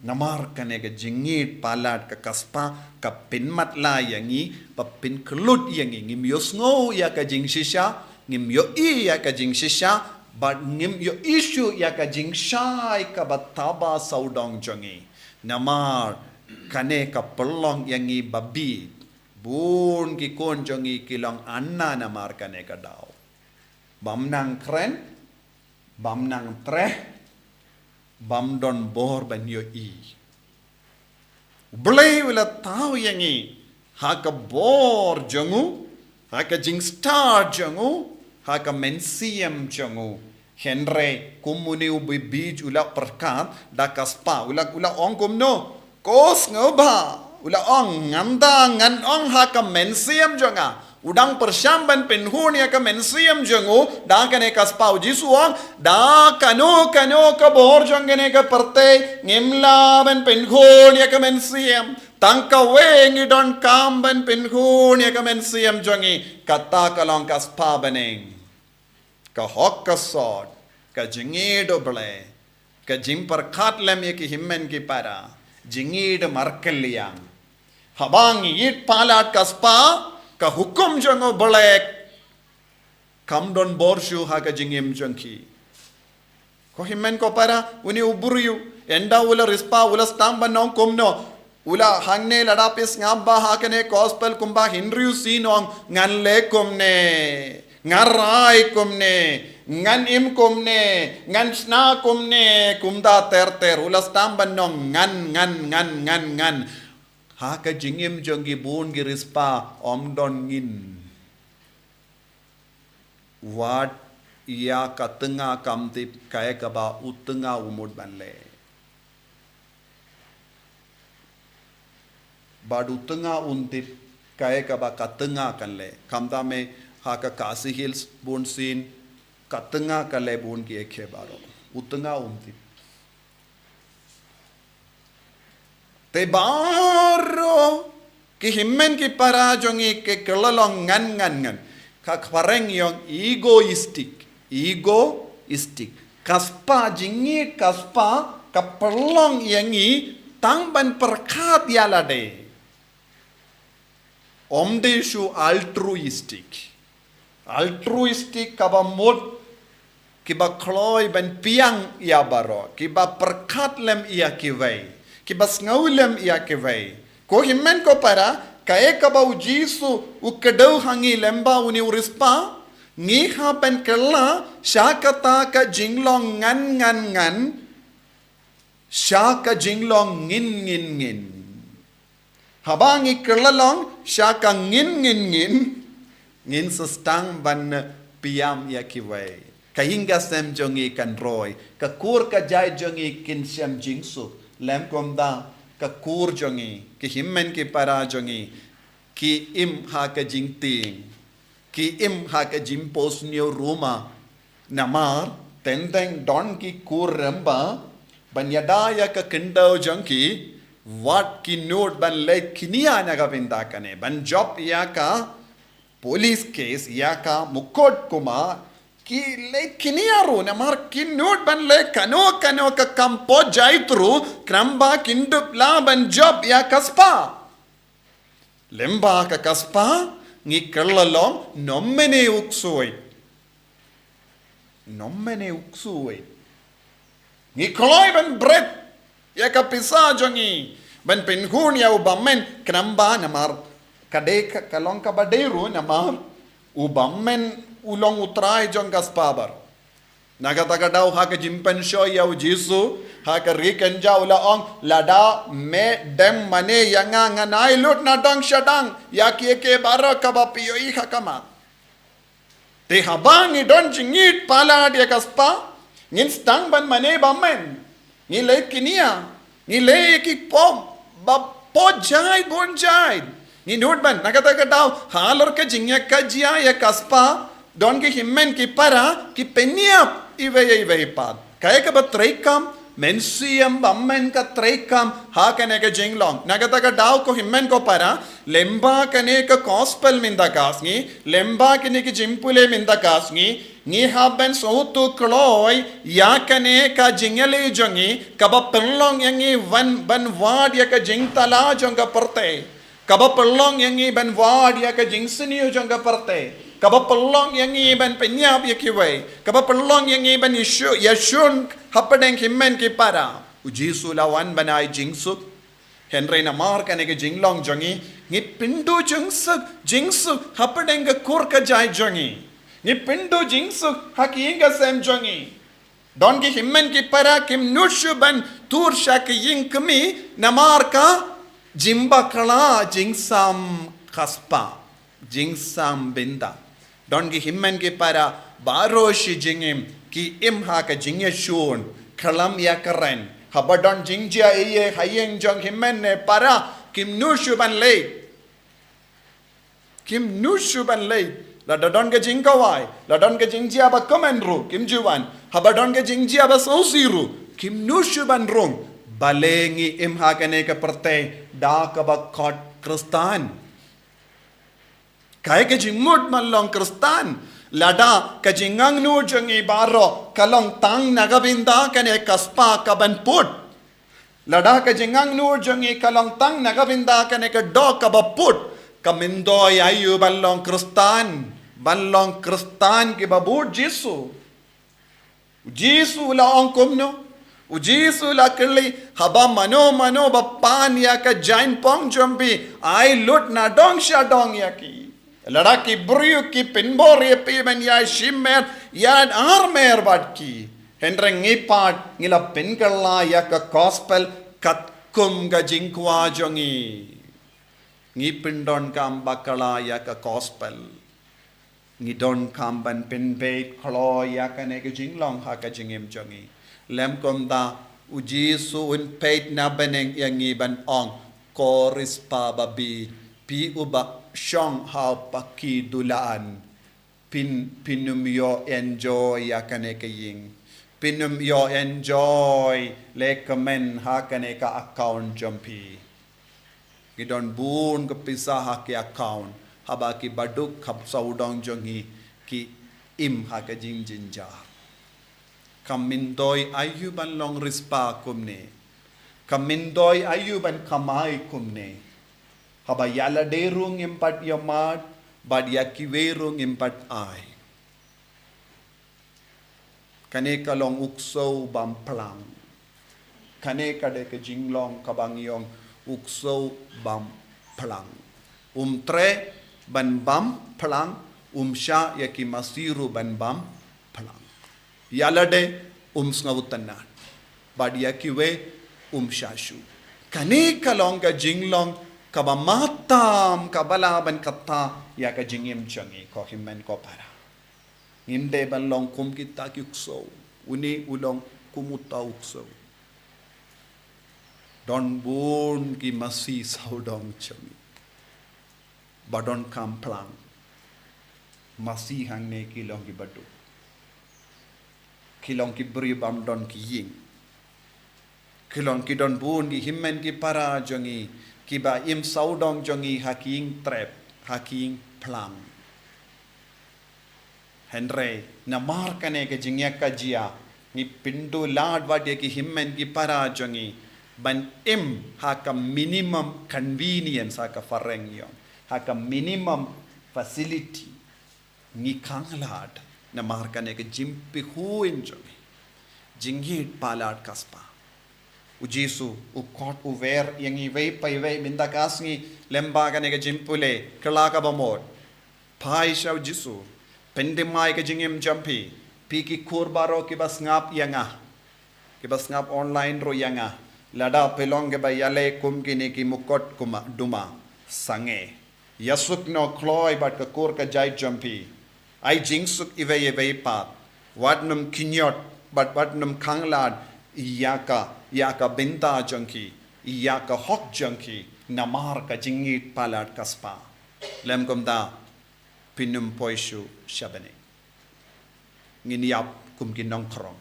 Namar kane ka jingïeit palat ka, ka spah ka pynmatlah ïa ngi, ba pynkyllut ïa ngi, ngim ïohsngew ïa ka jingshisha, ngim ïohi ïa ka jingshisha, bad ngim ïohi shuh ïa ka jingshai kaba taba sawdong jong ngi. Namar kane ka pynlong ïa ngi ba bieit. Bun ki khun jong ngi ki long anna namar kane ka daw. Bym nang kren, bym nang treh, bym don bor ban ïohi. U Blei u la thaw ïa ngi ha ka bor jong u, ha ka jingstad jong u, ha ka mynsiem jong u. Hynrei kum une u bieit u la pyrkhat da ka spah, u la, u la ong kumno. Ko sngewbha, u la ong, ngan da, ngan ong ha ka mynsiem jong nga. U dang pyrshang ban pynhun ïa ka mynsiem jong u da kane ka spah. U Jisu u ong, da kano kano ka bor jong kane ka pyrthei ngim lah ban pynhun ïa ka mynsiem. Tang kawei ngi donkam ban pynhun ïa ka mynsiem jong ngi. Kata ka long ka spah bneng. Ka hok ka sot, ka jingïeit U Blei, ka jingpyrkhat lem ïa ki hynmen ki para, jingïeit markylliang. Haba ngi ïeit palat ka spah, ka hukum jong U Blei kam don bor shuh ha ka jingim jong ki. Ko hynmen ko para, une u briew, ynda u la riewspah, u la sdang ban ong kumno. U la hangne lada phi sngap ba ha kane gospel kumba hynriew sien ong ngan leh kumne, ngan rai kumne, ngan im kumne, ngan shna kumne, kumta ter ter. U la sdang ban ong ngan, ngan, ngan, ngan, ngan. Ha ka jingim jong ki bun ki riewspah ym don ngin. Wat ïa ka tnga kam tip kaei kaba u tnga u mut ban leh. Bad u tnga un tip kaei kaba ka tnga kan leh. Khamtam eh ha ka Khasi Hills bun sien ka tnga ka leh bun ki ei baroh. U tnga un tip. Te baroh ki hynmen ki para jong ngi ki kylla long ngan, ngan, ngan. Ka phareng ïong egoistic, egoistic. Ka spah jong ngi, ka spah ka pynlong ïa ngi tang ban pyrkhat ïa lade. Ym dei shuh altruistic. Altruistic kaba mut kiba kloi ban pdiang ïa baroh, kiba pyrkhat lem ïa kiwei, kiba sngew lem ïa kiwei. Ko hynmen ko para, kaei kaba u Jisu u kdew ha ngi lem bad une u riewspah, ngi hap ban kylla sha kata ka jinglong ngan, ngan, ngan, sha ka jinglong ngin, ngin, ngin. Haba ngi kylla long sha ka ngin, ngin, ngin, ngin sa sdang ban pdiang ïa kiwei. Ka ïing ka sem jong ngi kan roi, ka kur ka jait jong ngi kin shem jingsuk. Lym kumta ka kur jong ngi, ki hynmen ki para jong ngi ki im ha ka jingtieng, ki im ha ka jingphohsniew ruh ma. Namar teng teng don ki kur rem ba ban ïada ïa ka khyndew jong ki, wat ki nud ban leit kñia na ka bynta kane, ban jop ïa ka police case, ïa ka mukotduma, ki leit kñia ruh namar ki nud ban leh kano kano ka kam poh jait ruh, khnang ba kin dup lah ban jop ïa ka spah. Lem bad ka, ka spah ngi kylla long, nongmane u ksuid, nongmane u ksuid. Ngi kloi ban bret ïa ka pisa jong ngi ban pynhun ïa u bymmen, khnang ba namar ka dei ka, ka long kaba dei ruh namar u bymmen u long u trai jong ka spah baroh. Na kata ka daw ha ka jingpynshoi ïa u Jisu ha ka ri kynja u la ong, lada me dem mane ïa nga, ngan ai lut nadong shadong ïa kiei kiei baroh kaba phi ïohi ha khmat. Te haba ngi don jingïeit palat ïa ka spah, ngin sdang ban mane bymmen. Ngi leit kñia, ngi leit ki pop ba poh jait bun jait. Ngi nud ban, na kata ka daw halor ka jingïakajia ïa ka spah, don ki hynmen ki para ki pynïap iwei ïa iwei pat. Kaei kaba treikam, mynsiem bymmen ka treikam ha kane ka jinglong. Na kata ka daw ko hynmen ko para, lem bad kane ka gospel mynta ka sngi, lem bad kine ki jingpule mynta ka sngi, ngi hap ban sngewthuh kloi ïa kane ka jingïaleh jong ngi kaba pynlong ïa ngi ban, ban wad ïa ka jingthala jong ka pyrthei, kaba pynlong ïa ngi ban wad ïa ka jingsniew jong ka pyrthei, kaba pynlong ïa ngi ban pynïap ïa kiwei, kaba pynlong ïa ngi ban ïashu-, ïashun hapdeng hynmen ki para. U Jisu u la wan ban ai jingsuk. Hynrei namar kane ka jinglong jong ngi, ngi pynduh jingsuk, jingsuk hapdeng ka kur ka jait jong ngi. Ngi pynduh jingsuk ha ki ïing ka sem jong ngi. Don ki hynmen ki para kim nud shuh ban tur sha ki ïing kmie namar ka jingbakla jingsam ka spah, jingsam bynta. Don ki hynmen ki para baroh shi jingim ki im ha ka jingïashun, khlem ïakren. Haba don jingjia ei ei ha ïing jong hynmen ne para, kim nud shuh ban leit. Kim nud shuh ban leit. Lada don ka jingkhawai, lada don ka jingjia ba kmen ruh, kim ju wan. Haba don ka jingjia ba sngewsih ruh, kim nud shuh ban rung. Balei ngi im ha kane ka pyrthei da kaba khot Khristan? Kaei ka jingmut ban long Khristan lada ka jingangnud jong ngi baroh ka long tang na ka bynta kane ka spah kaban put? Lada ka jingangnud jong ngi ka long tang na ka bynta kane ka doh kaba put, ka myntoi aïu ban long Khristan, ban long Khristan kiba bud Jisu? U Jisu u la ong kumno? U Jisu la kylli, haba mano mano ba pan ïa ka jaiñpong jong phi, ai lut na dong sha dong ïa ki. Lada ki briew ki pynbor ïa phi ban ïashimer, ïa armer bad ki. Hynrei ngi pat ngi la pynkylla ïa ka gospel katkum ka jingkwah jong ngi. Ngi pyndonkam bakla ïa ka gospel. Ngi donkam ban pynbeit kloi ïa kane ka jinglong ha ka jingim jong ngi. Lem kumta u Jisu un peit na bneng ïa ngi ban ong, ko riewspah babieit, phi uba shong ha u paki dulan. Phin, phin ym ïoh enjoy ïa kane ka ïing. Phin ym ïoh enjoy lehkmen ha kane ka account jong phi. Ngi don bun ka pisa ha ki account, haba ki baduk khap sawdong jong ngi ki im ha ka jingjynjar. Ka myntoi aïu ban long riewspah kumne. Ka myntoi aïu ban kamai kumne. Haba ïa lade ruh ngim pat ïa mad, bad ïa kiwei ruh ngim pat ai. Kane ka long u ksew bym phlang. Kane ka dei ka jinglong kaba ngi ong u ksew bym phlang. Um treh ban bym phlang, um shah ïa ki masi ruh ban bym phlang. Ïa lade um sngewtynnad. Bad ïa kiwei um shah shuh. Kane ka long ka jinglong kaba matam kaba lah ban kata ïa ka jingim jong ngi ko hynmen ko para. Ngim dei ban long kum kita ki u ksew. Une u long kum uta u ksew. Don bun ki masi sawdong jong ngi. Ba donkam phlang. Masi hangne ki long ki baduk. Ki long ki briew bym don ki ïing. Ki long ki don bun ki hynmen ki para jong ngi, kiba im sawdong jong ngi ha ki ïing trep, ha ki ïing phlang. Hynrei namar kane ka jingïakajia, ngi pynduh lad wat ïa ki hynmen ki para jong ngi ban im ha ka minimum convenience, ha ka phareng ïong, ha ka minimum facility. Ngi khanglad namar kane ka jingpyrkhat jong ngi. Jingïeit palat ka spah. U Jisu u khot u wer ïa ngi iwei pa iwei mynta ka sngi lem bad kane ka jingpule, kylla kaba mut. Phai sha u Jisu, pyndem ïa ka jingim jong phi, phi ki kur baroh kiba sngap ïa nga, kiba sngap online ruh ïa nga. Lada phi long kiba ïaleh kum kine ki mukotduma, duma, sangeh. Ïasuk noh kloi bad ka kur ka jait jong phi. Ai jingsuk iwei iwei pat. Wat nym kynjot bad wat nym khanglad ïa ka, ïa ka bynta jong ki, ïa ka hok jong ki, namar ka jingïeit palat ka spah. Lem kumta phin ym poi shuh sha bneng. Ngin ïap kum ki nongkhrong.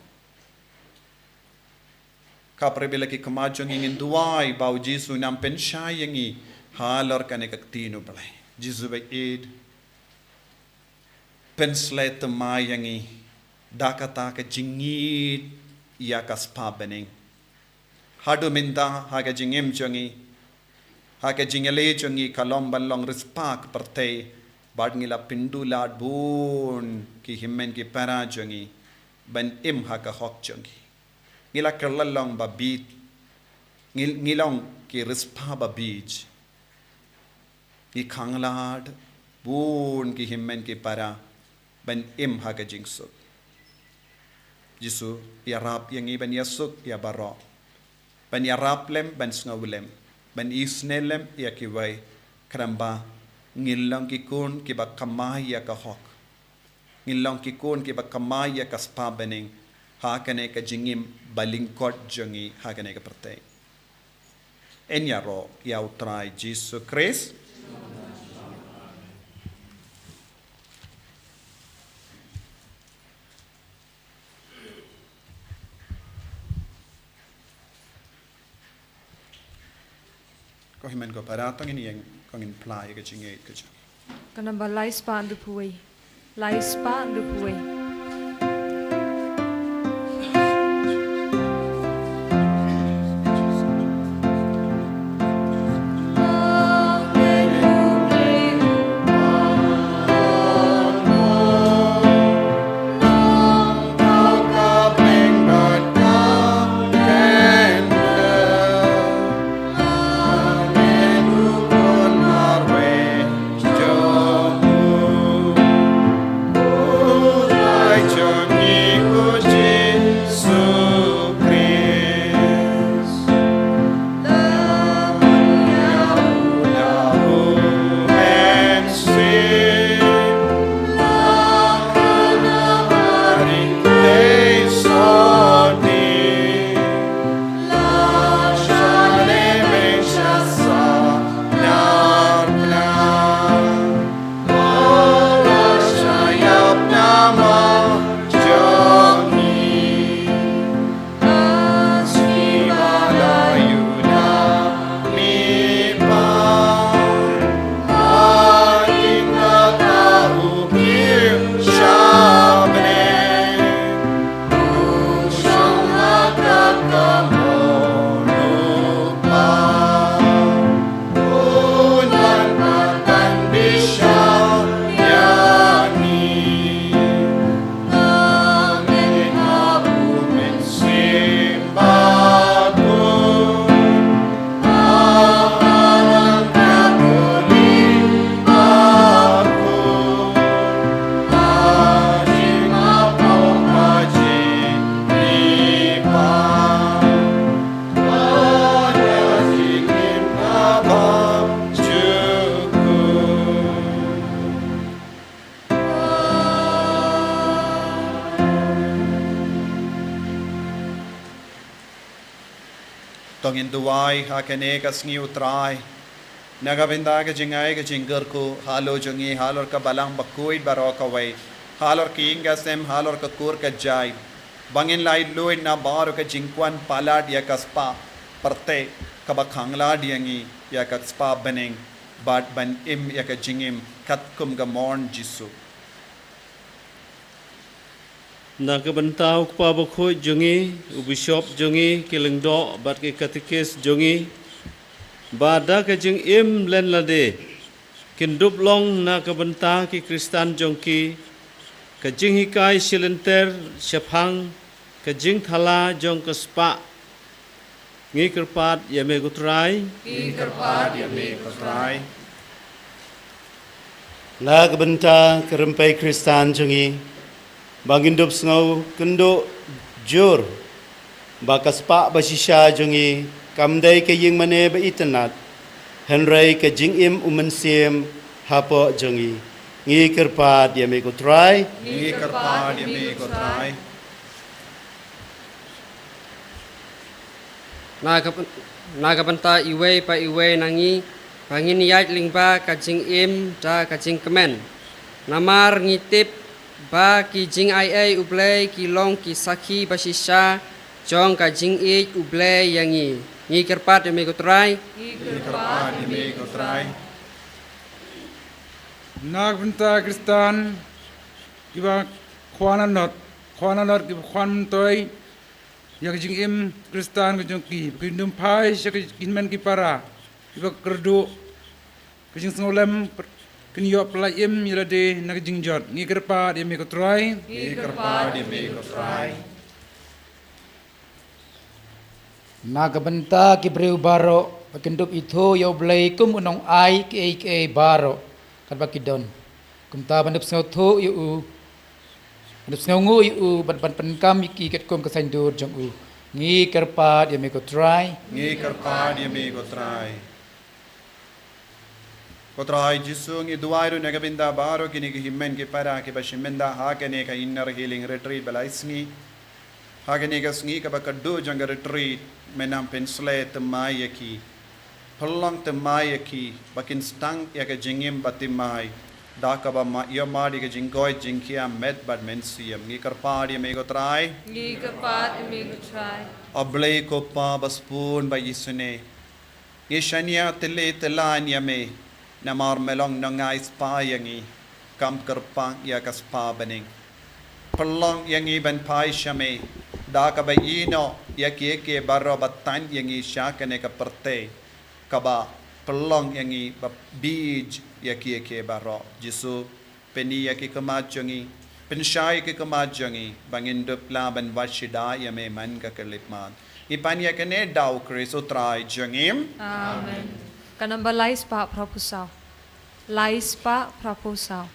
Ka pyrshah ïa ki khmat jong ngi, ngin duwai ba u Jisu un pynshai ïa ngi halor kane ka ktien U Blei. Jisu ba ïeit, pynshlei thymmai ïa ngi da kata ka jingïeit ïa ka spah bneng. Haduh mynta ha ka jingim jong ngi, ha ka jingïaleh jong ngi ka long ban long riewspah ka pyrthei, bad ngi la pynduh lad bun ki hynmen ki para jong ngi ban im ha ka hok jong ngi. Ngi la kylla long ba bieit. Ngi, ngi long ki riewspah ba bieit. Ngi khanglad bun ki hynmen ki para ban im ha ka jingsuk. Jisu, ïarap ïa ngi ban ïasuk ïa baroh. Ban ïarap lem, ban sngew lem, ban isynei lem ïa kiwei, khnang ba ngin long ki khun kiba kamai ïa ka hok. Ngin long ki khun kiba kamai ïa ka spah bneng ha kane ka jingim ba lyngkot jong ngi ha kane ka pyrthei. Yn ïaroh ïa U Trai Jisu Khrist. Ko hynmen ko para, to ngin ïeng, ko ngin phla ïa ka jingïeit ka jong ngi. Ka namba lai spah hynriewphew wei. Lai spah hynriewphew wei. To ngin duwai ha kane ka sngi, U Trai, na ka bynta ka jingai ka jingkyrkhu halor jong ngi, halor ka Balang Bakhuid baroh kawei, halor ka ïing ka sem, halor ka kur ka jait, ba ngin laitluid na baroh ka jingkwah palat ïa ka spah pyrthei kaba khanglad ïa ngi ïa ka spah bneng, bad ban im ïa ka jingim katkum ka mon Jisu. Na ka bynta u Kpa Bakhuid jong ngi, u Bishop jong ngi, ki lyngdoh bad ki katekis jong ngi, ba da ka jingim len lade kin dup long na ka bynta ki Khristan jong ki ka jinghikai shilynter shaphang ka jingthala jong ka spah. Ngi kyrpad ïa me ko Trai. Ngi kyrpad ïa me ko Trai. Na ka bynta ka rympei Khristan jong ngi, ba ngin dup sngew kynduh jur ba ka spah ba shisha jong ngi kam dei ka ïing mane ba itynnad, hynrei ka jingim u Mynsiem hapoh jong ngi. Ngi kyrpad ïa me ko Trai. Ngi kyrpad ïa me ko Trai. Na ka, na ka bynta iwei pa iwei na ngi, ba ngin ïaid lyngba ka jingim da ka jingkmen. Namar ngi tip ba ki jingaiei U Blei ki long ki sakhi ba shisha jong ka jingïeit U Blei ïa ngi. Ngi kyrpad ïa me ko Trai. Ngi kyrpad ïa me ko Trai. Na ka bynta Khristan kiba khwan anot, khwan anot kiba khwan myntoi ïa ka jingim Khristan ka jong ki, ba kin ym phai sha ki hynmen ki para kiba kyrduh ka jingsngewlem, kin ïoh pyllait im ïa lade na ka jingjot. Ngi kyrpad ïa me ko Trai. Ngi kyrpad ïa me ko Trai. Na ka bynta ki briew baroh, ba kin dup ithuh ïa U Blei kum u nongai kiei kiei baroh katba ki don, kumta ban dup sngewthuh ïa u, ban dup sngewnguh ïa u, ban, ban pynkam ïa ki katkum ka saiñdur jong u. Ngi kyrpad ïa me ko Trai. Ngi kyrpad ïa me ko Trai. Ko Trai Jisu, ngi duwai ruh na ka bynta baroh kine ki hynmen ki para kiba shim bynta ha kane ka Inner Healing Retreat ba lai sngi. Ha kane ka sngi kaba khatduh jong ka retreat, me nang pynshlei thymmai ïa ki, pynlong thymmai ïa ki, ba kin sdang ïa ka jingim ba thymmai da kaba ïohmad ïa ka jingkoit jingkhiah met bad mynsiem. Ngi kyrpad ïa me ko Trai. Ngi kyrpad ïa me ko Trai. A Blei ko Pa ba shibun ba isynei, ngi shaniah tylli tyllan ïa me, namar me long nongai spah ïa ngi, kam kyrpang ïa ka spah bneng. Pynlong ïa ngi ban phai sha me da kaba ïehnoh ïa kiei kiei baroh ba tan ïa ngi sha kane ka pyrthei, kaba pynlong ïa ngi ba bit ïa kiei kiei baroh. Jisu, pyni ïa ki khmat jong ngi, pynshai ïa ki khmat jong ngi, ba ngin dup lah ban wad shuh da ïa me man ka khyllipmat. Ngi pan ïa kane da u Khrist u Trai jong ngi. Amen. Ka namba lai spah phra phew saw. Lai spah phra phew saw.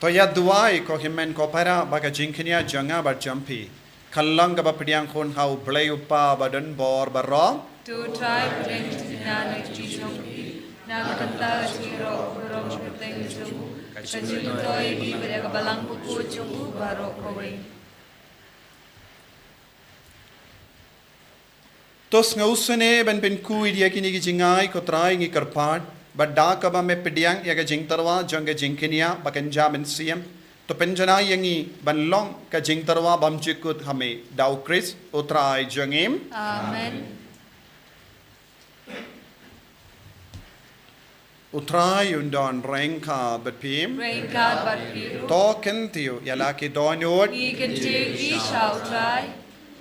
To ïa duwai ko hynmen ko para ba ka jingkñia jong nga bad jong phi Ka long kaba pdiang khun ha U Blei U Kpa ba don bor baroh. To trai pdiang jingkyrkhu na ka bynta ka jingrong burom kyrteng jong u, ka jingmyntoi ïa ki bad ïa ka balang bakhuid jong u baroh kawei. To sngewsynei ban pynkhuid ïa kine ki jingai ko Trai ngi kyrpad, bad da kaba me pdiang ïa ka jingtyrwa jong ka jingkñia ba kynja mynsiem, to pynjanai ïa ngi ban long ka jingtyrwa bymjukut ha me, da U Khrist U Trai jong ngi. Amen. U Trai un don ryngkat bad phi. Ryngkat bad phi ruh. To kyntiew ïa la ki dohnud. Ngi kyntiew ïa ki sha U Trai.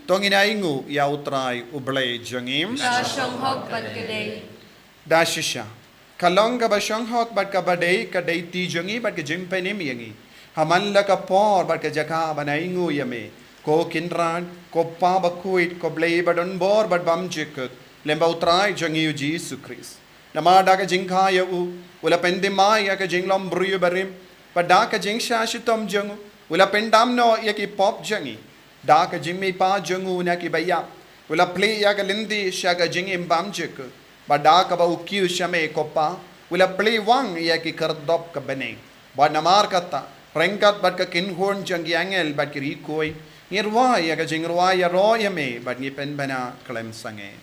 To ngin ainguh ïa U Trai U Blei jong ngi. Ka shong hok bad ka dei. Da shisha. Ka long kaba shong hok bad kaba dei, ka dei ti jong ngi bad ka jingpynim ïa ngi. Ha man la ka por bad ka jaka ban ainguh ïa me, ko Kynrad, ko Kpa bakhuid, ko Blei ba don bor bad bymjukut, lyngba U Trai jong ngi U Jisu Khrist. Namar da ka jingkha ïa u, u la pynthymmai ïa ka jinglong briew barim, bad da ka jingshah shitom jong u, u la pyndam noh ïa ki pop jong ngi. Da ka jingmihpat jong u na kiba ïap, u la plie ïa ka lynti sha ka jingim bymjukut. Bad da kaba u kiew sha me ko Kpa, u la plie wang ïa ki khyrdop ka bneng. Bad namar kata, ryngkat bad ka kynhun jong ki angel bad ki riewkhuid, ngi rwai ïa ka jingrwai ïaroh ïa me bad ngi pynbna khlem sangeh.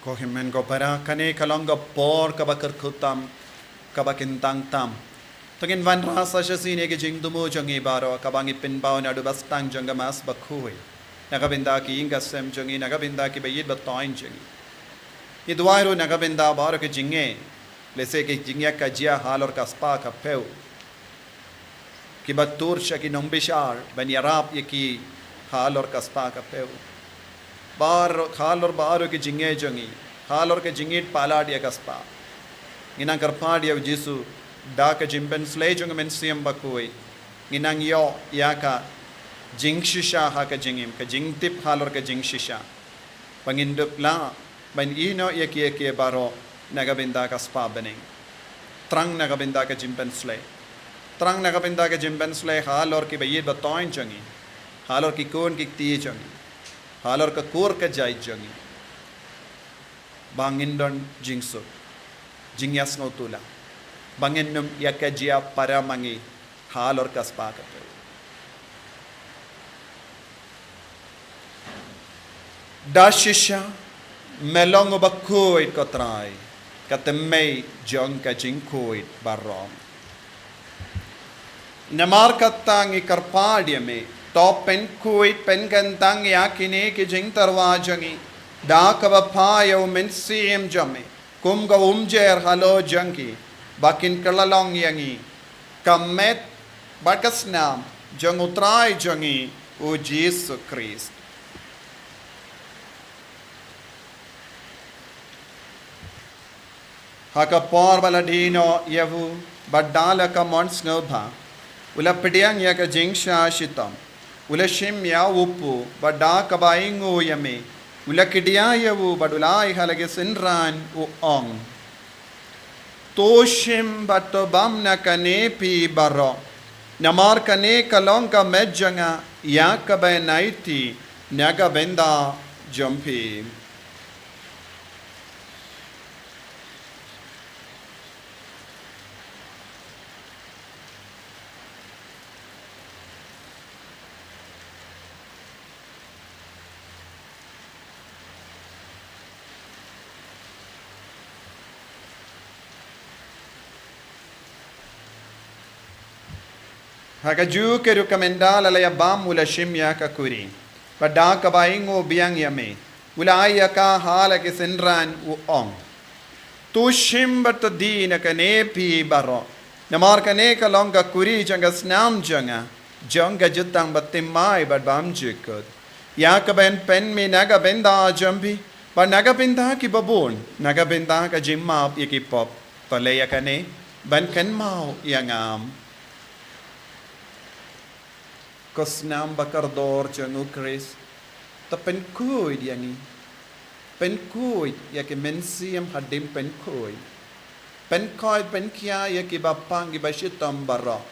Ko hynmen ko para, kane ka long ka por kaba kyrkhu tam, kaba kyntang tam. To ngin wanrah sa shisien ïa ka jingthmu jong ngi baroh, kaba ngi pynpaw naduh ba sdang jong ka Mass bakhuid. Na ka bynta ki ïing ka sem jong ngi, na ka bynta kiba ïeit ba thoiñ jong ngi. Ngi duwai ruh na ka bynta baroh ki jingeh, lehse ki jingeh ka jia halor ka spah ka phew. Kiba tur sha ki nongbishar ban ïarap ïa ki halor ka spah ka phew. Baroh, halor baroh ki jingeh jong ngi, halor ka jingïeit palat ïa ka spah, ngi nang kyrpad ïa U Jisu, da ka jingpynsleh jong U Mynsiem Bakhuid, ngi nang ïoh ïa ka jingshisha ha ka jingim, ka jingtip halor ka jingshisha. Ba ngin dup lah ban ïehnoh ïa kiei kiei baroh na ka bynta ka spah bneng. Tang na ka bynta ka jingpynsleh. Tang na ka bynta ka jingpynsleh halor kiba ïeit ba thoiñ jong ngi, halor ki khun ki kti jong ngi, halor ka kur ka jait jong ngi. Ba ngin don jingsuk, jingïasngewthuh lah, ba ngin ym ïa ka jia para ma ngi halor ka spah ka phew. Da shisha, me long uba khuid ko Trai, ka thymmei jong ka jingkhuid baroh. Namar kata ngi kyrpad ïa me, to pynkhuid pynkyntang ïa kine ki jingtyrwa jong ngi da kaba phah ïa U Mynsiem jong me kum ka umjer halor jong ki, ba kin kylla long ïa ngi ka met bad ka snam jong U Trai jong ngi U Jisu Khrist. Ha ka por ba la die noh ïa u, bad da la ka mon sngewbha, u la pdiang ïa ka jingshah shitom, u la shim ïa u pu, bad da kaba ainguh ïa me, u la kdiah ïa u bad u la ai ha la ki synran, u ong: To shim bad to bam na kane phi baroh, namar kane ka long ka met jong nga ïa ka ban aiti na ka bynta jong phi. Ha kajuh ka rukom ynda la ïa bam u la shim ïa ka kuri. Bad da kaba ainguh biang ïa me, u la ai ïa ka ha la ki synran u ong: To shim bad to die na kane phi baroh. Namar kane ka long ka kuri jong ka snam jong nga, jong ka jutang ba thymmai bad bymjukut, ïa kaban pynmih na ka bynta jong phi bad na ka bynta kiba bun, na ka bynta ka jingmap ïa ki pop. To leh ïa kane ban kynmaw ïa nga. Ko snam ba kordor jong u Khrist, to pynkhuid ïa ngi. Pynkhuid ïa ki mynsiem hadien pynkhuid. Pynkhuid pynkhia ïa kiba pang kiba shitom baroh.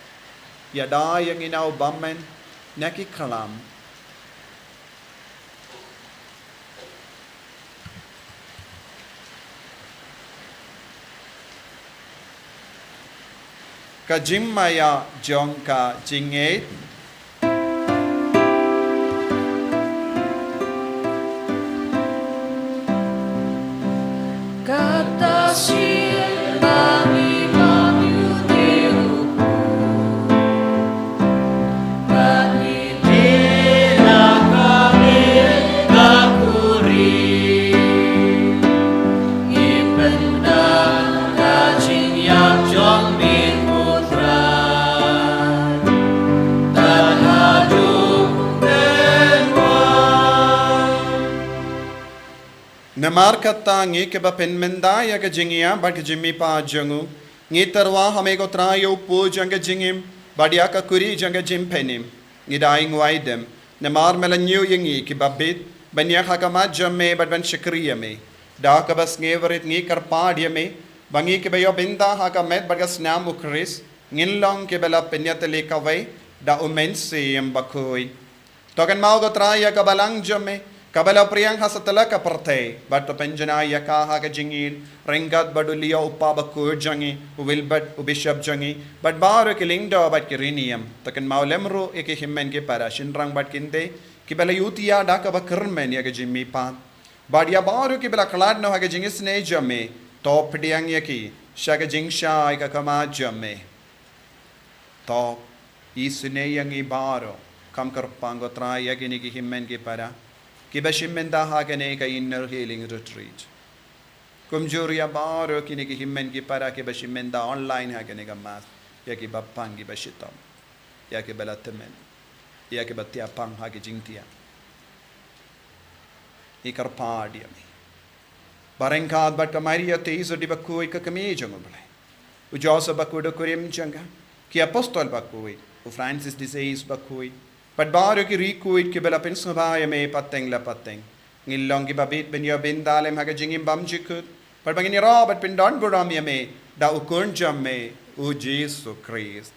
Ïada ïa ngi na u bymman na ki khlam. Ka jingmaïa jong ka jingngeit. Kata sien ba ngi ba ngi u dei u Namar kata ngi kiba pynmynda ïa ka jingïap bad ka jingmihpat jong u, ngi tyrwa ha me ko Trai ïa u pud jong ka jingim bad ïa ka kuri jong ka jingpynim. Ngi da ai nguaidem namar me la ñiew ïa ngi kiba bit ban ïaid ha khmat jong me bad ban shakri ïa me. Da kaba sngewrit ngi kyrpad ïa me ba ngi kiba ïoh bynta ha ka met bad ka snam u Khrist ngin long kiba la pynïatylli kawei da u Mynsiem Bakhuid. To kynmaw ko Trai ïa ka balang jong me kaba la pdiang ha satlak ka pyrthei bad to pynjanai ïa ka ha ka jingïeit ryngkat bad u Leo u kpa bakhuid jong ngi, u Wilbert u bishop jong ngi bad baroh ki lyngdoh bad ki riewniam. To kynmaw lem ruh ïa ki hynmen ki para shynrang bad kynthei kiba la ïutia da kaba kyrmen ïa ka jingmihpat bad ïa baroh kiba la khlad noh ha ka jingisynei jong me. To pdiang ïa ki sha ka jingshai ka khmat jong me. To isynei ïa ngi baroh. Kham kyrpang ko Trai ïa kine ki hynmen ki para kiba shim bynta ha kane ka Inner Healing Retreat. Kumjuh ruh ïa baroh kine ki hynmen ki para kiba shim bynta online ha kane ka Mass, ïa kiba pang kiba shitom, ïa kiba la tymmen, ïa kiba thiah pang ha ki jingthiah. Ngi kyrpad ïa me ba ryngkat bad ka Maria Theisotti bakhuid ka kmie jong u Blei, u Joseph bakhuid u kurim jong ka, ki apostol bakhuid, u Francis de Sales bakhuid bad baroh ki riewkhuid kiba la pynsngewbha ïa me pateng la pateng, ngin long kiba bit ban ïoh bynta lem ha ka jingim bymjukut bad ba ngin ïaroh bad pyndonburom ïa me da u Khun jong me u Jisu Khrist.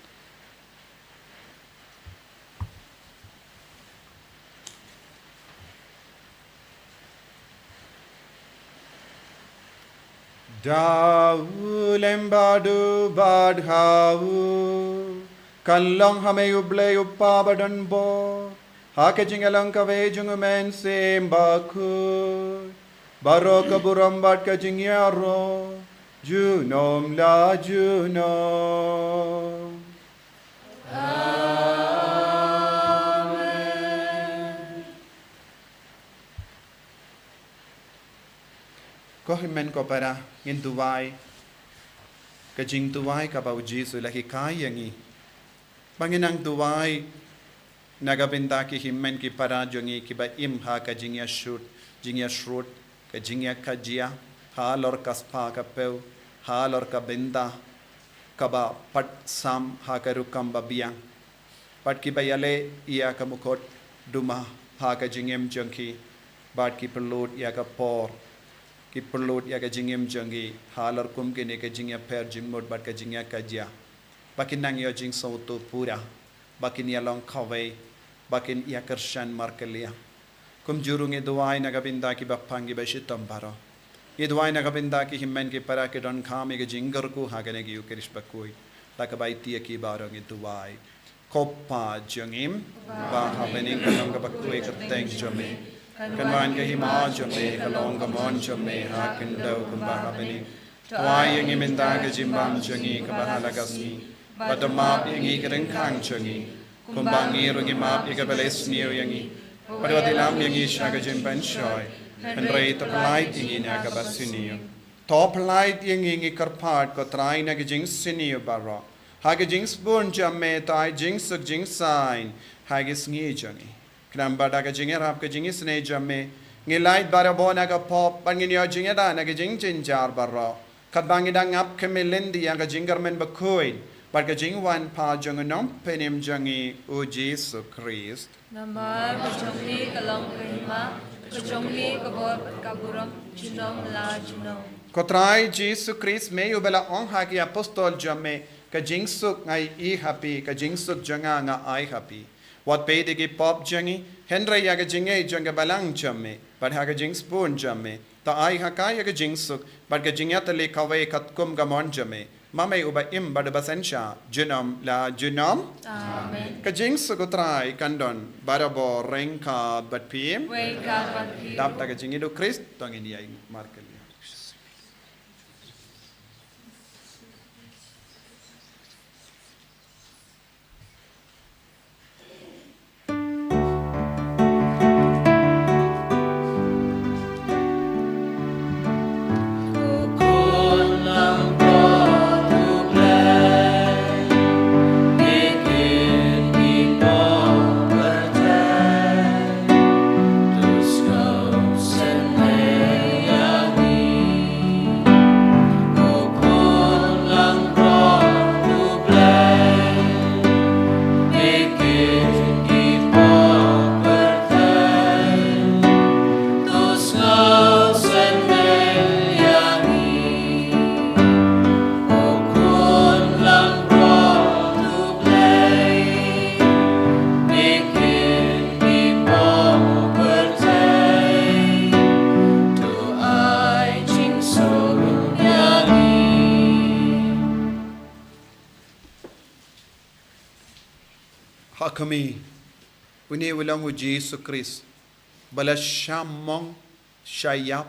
Da u lem bad u bad ha u, kan long ha me u Blei u Kpa badonbor, ha ka jingïalong kawei jong u Mynsiem Bakhuid, baroh ka burom bad ka jingïaroh junom la junom. Amen. Ko hynmen ko para, ngin duwai ka jingduwai kaba u Jisu u la hikai ïa ngi ba ngin nang duwai na ka bynta ki hynmen ki para jong ngi kiba im ha ka jingïashoh, jingïashoh, ka jingïakajia halor ka spah ka phew, halor ka bynta kaba pat sam ha ka rukom ba biang, bad kiba ïaleh ïa ka mukotduma ha ka jingim jong ki, bad ki pynlut ïa ka por, ki pynlut ïa ka jingim jong ki halor kum kine ka jingïapher jingmut bad ka jingïakajia, ba kin nang ïoh jingsngewthuh pura, ba kin ïalong kawei, ba kin ïakyrshan markylliang. Kumjuh ruh ngi duwai na ka bynta ki bapang ki bashitom baroh. Ngi duwai na ka bynta ki hynmen ki para ki donkam ïa ka jingkyrkhu ha kane ka Ïukharist bakhuid. Da kaba aiti ïa ki baroh ngi duwai. Ko Pa jong ngi ba ha bneng, ka long kaba khuid ka kyrteng jong me. Kan wan ka hima jong me, ka long ka mon jong me ha khyndew kumba ha bneng. To ai ïa ngi mynta ka jingbam jong ngi kaba ha la ka sngi. Bad to map ïa ngi ki ryngkang jong ngi, kumba ngi ruh ngi map ïa kiba la isniew ïa ngi. Bad wat ïalam ïa ngi sha ka jingpynshoi, hynrei to pyllait ïa ngi na kaba sniew. To pyllait ïa ngi, ngi kyrpad, ko Trai, na ka jingsniew baroh, ha ka jingsbun jong me to ai jingsuk jingsaiñ ha ka sngi jong ngi. Khnang ba da ka jingïarap ka jingisynei jong me, ngin lait barabor na ka pop, bad ngin ïoh jingïada na ka jingjynjar baroh, katba ngi dang ap khmih lynti ïa ka jingkyrmen bakhuid bad ka jingwan pat jong u Nongpynim jong ngi, u Jisu Khrist. Namar ka jong me ka long ka hima, ka jong me ka bor bad ka burom, junom la junom. Ko Trai Jisu Khrist, me uba la ong ha ki apostol jong me, ka jingsuk nga ai ha phi, ka jingsuk jong nga nga ai ha phi. Wat peit ïa ki pop jong ngi, hynrei ïa ka jingngeit jong ka balang jong me, bad ha ka jingsbun jong me, to ai ha ka ïa ka jingsuk bad ka jingïatylli kawei katkum ka mon jong me, ma me uba im bad uba synshar junom la junom. Amen. Ka jingsuk u Trai kan don barabor ryngkat bad phi. Ryngkat bad phi. Dap da ka jingïeit u Khrist to ngin ïai markylliang. Ha khmih, une u long u Jisu Khrist ba la shah mong shah ïap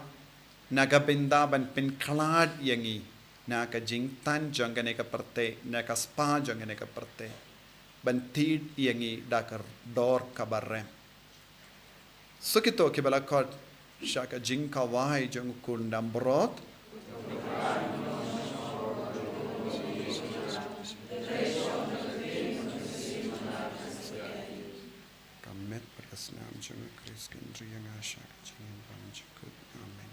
na ka bynta ban pynkhlad ïa ngi na ka jingtan jong kane ka pyrthei, na ka spah jong kane ka pyrthei, ban thied ïa ngi da ka dor kaba rem. Sa kito kiba la khot sha ka jingkhawai jong u Khun Nambrot. Ka met bad ka snam jong u Khrist kin ri ïa nga sha ka jingim bymjukut. Amen.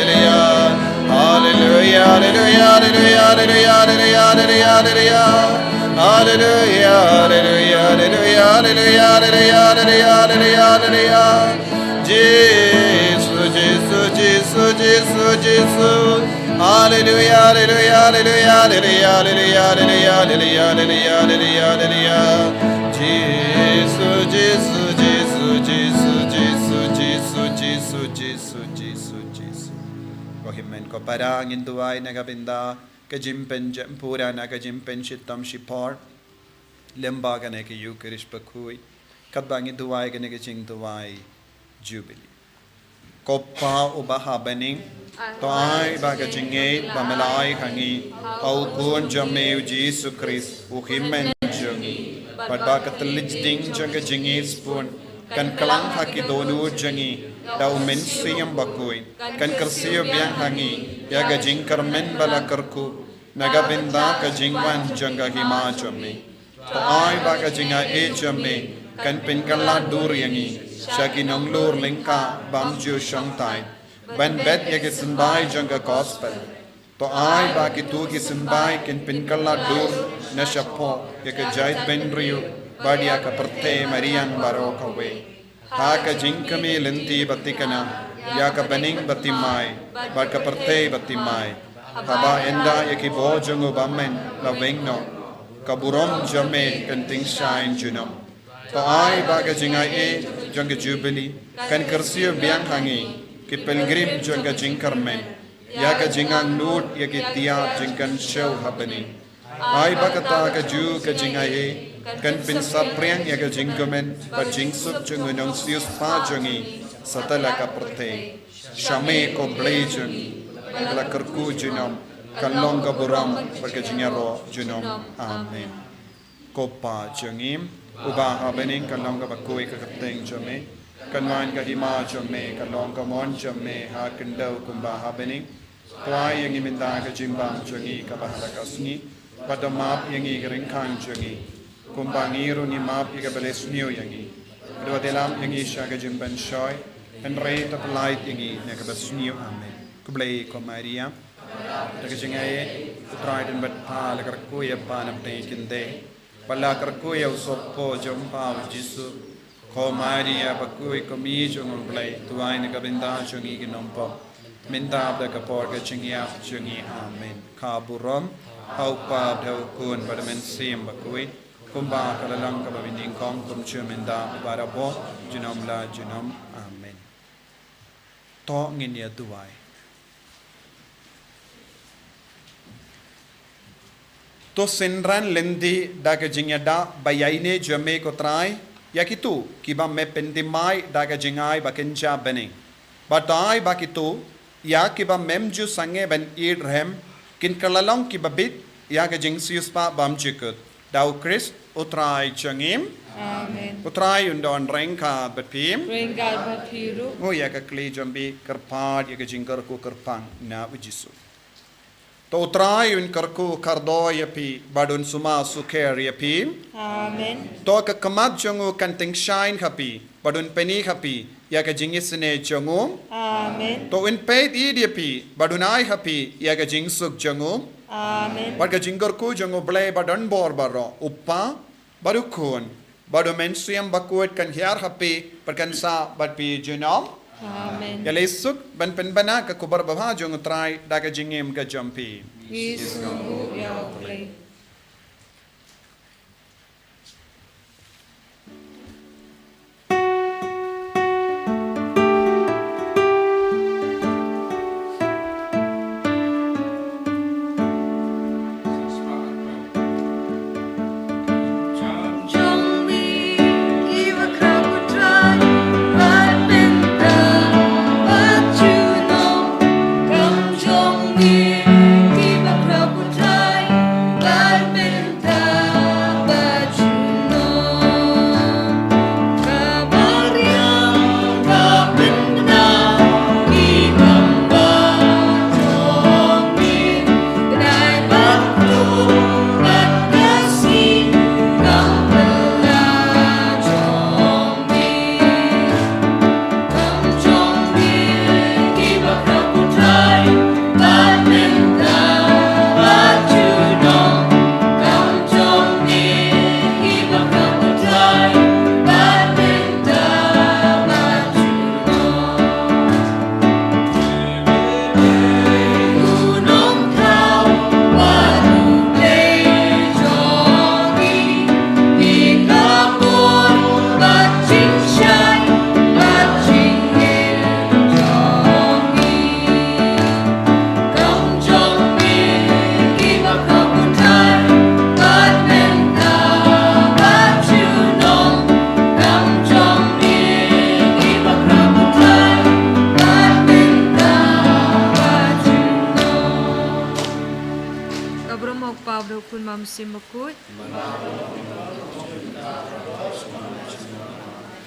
Hallelujah, hallelujah, hallelujah, hallelujah, hallelujah, hallelujah, hallelujah. Hallelujah, hallelujah, hallelujah, hallelujah, hallelujah, hallelujah, hallelujah. Jesus, Jesus, Jesus, Jesus, Jesus. Hallelujah, hallelujah, hallelujah, hallelujah, hallelujah, hallelujah, hallelujah, hallelujah. Jesus, Jesus, Jesus, Jesus, Jesus, Jesus, Jesus, Jesus, Jesus, Jesus. Ko hynmen ko para, ngin duwai na ka bynta ka jingpynjempura na ka jingpynshitom shipor lyngba kane ka Eucharist bakhuid, katba ngi duwai kane ka jingduwai Jubilee. Ko Pa uba ha bneng, to ai ba ka jingngeit ba me la ai ha ngi ha u Khun jong me u Jisu Khrist, u hynmen jong ngi, bad ba ka thylliej ding jong ka jingngeit sbun kan klang ha ki dohnud jong ngi da u Mynsiem Bakhuid, kan kyrsiew biang ha ngi ïa ka jingkyrmen ba la kyrkhu na ka bynta ka jingwan jong ka Hima jong me. To ai ba ka jingaiei jong me kan pynkylla dur ïa ngi sha ki nonglur lyngkha bym ju shongthait ban bet ïa ki symbai jong ka Gospel. To ai ba kito ki symbai kin pynkylla dur na shapoh ïa ka jaitbynriew bad ïa ka pyrthei mariang baroh kawei, ha ka jingkmie lynti ba thikna ïa ka bneng ba thymmai bad ka pyrthei ba thymmai, haba ynda ïa ki bor jong u Bymman la weng noh, ka burom jong me kan tyngshaiñ junom. To ai ba ka jingaiei jong ka Jubilee kan kyrsiew biang ha ngi, ki pilgrim jong ka jingkyrmen, ïa ka jingangnud ïa ki tiar jingkynshew ha bneng. Ai ba kata kajuh ka jingaiei kan pynsaphriang ïa ka jingkmen bad jingsuk jong u Nongsiewspah jong ngi satlak ka pyrthei. Sha me ko Blei jong ngi, ba la kyrkhu junom, kan long ka burom bad ka jingïaroh junom. Amen. Ko Pa jong ngi uba ha bneng, kan long kaba khuid ka kyrteng jong me, kan wan ka hima jong me, kan long ka mon jong me ha khyndew kumba ha bneng. To ai ïa ngi mynta ka jingbam jong ngi kaba ha la ka sngi, bad to map ïa ngi ki ryngkang jong ngi, kumba ngi ruh ngi map ïa kiba la sniew ïa ngi. Bad wat ïalam ïa ngi sha ka jingpynshoi, hynrei to pyllait ïa ngi na kaba sniew. Amen. Khublei ko Maria, da ka jingaiei, u Trai don bad pha, la kyrkhu ïa pha na bneng ki kynthei, bad la kyrkhu ïa u sohpop jong pha u Jisu. Ko Maria bakhuid, ko Kmie jong u Blei, to ai na ka bynta jong ngi ki nongpop, mynta bad ha ka por ka jingïap jong ngi. Amen. Ka burom ha u Pa bad ha u Khun bad ha u Mynsiem Bakhuid, kumba ka la long kaba nyngkong, kumjuh mynta bad barabor, junom la junom. Amen. To ngin ïa duwai. To synran lynti da ka jingïada ba ïaineh jong me ko Trai ïa kito kiba me pynthymmai da ka jingai ba kynja bneng. Bad to ai ba kito ïa kiba mem ju sangeh ban ïeit rhem kin kylla long kiba bit ïa ka jingsiewspah bymjukut da U Khrist U Trai jong ngi. Amen. U Trai un don ryngkat bad phi. Ryngkat bad phi ruh. Nguh ïa ka kli jong phi kyrpad ïa ka jingkyrkhu kyrpang na U Jisu. To U Trai un kyrkhu kyrdoh ïa phi bad un sumar sukher ïa phi. Amen. To ka khmat jong u kan tyngshaiñ ha phi bad un pyni ha phi ïa ka jingisynei jong u. Amen. To un peit ïa phi bad un ai ha phi ïa ka jingsuk jong u. Amen. Bad ka jingkyrkhu jong U Blei badonbor baroh, U Kpa bad U Khun bad U Mynsiem Bakhuid kan hiar ha phi bad kan sah bad phi junom. Amen. Ïaleh suk ban pynbna ka khubor babha jong U Trai da ka jingim ka jong phi. Ngi sngewbha ïa U Blei. Ka burom U Kpa, U Khun, U Mynsiem Bakhuid.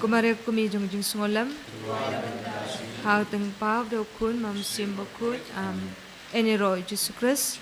Kumne ruh ka kmie jong ka jingsngewlem. Ha ka kyrteng U Kpa, U Khun, U Mynsiem Bakhuid. Amen. Ïaroh ïa U Jisu Khrist.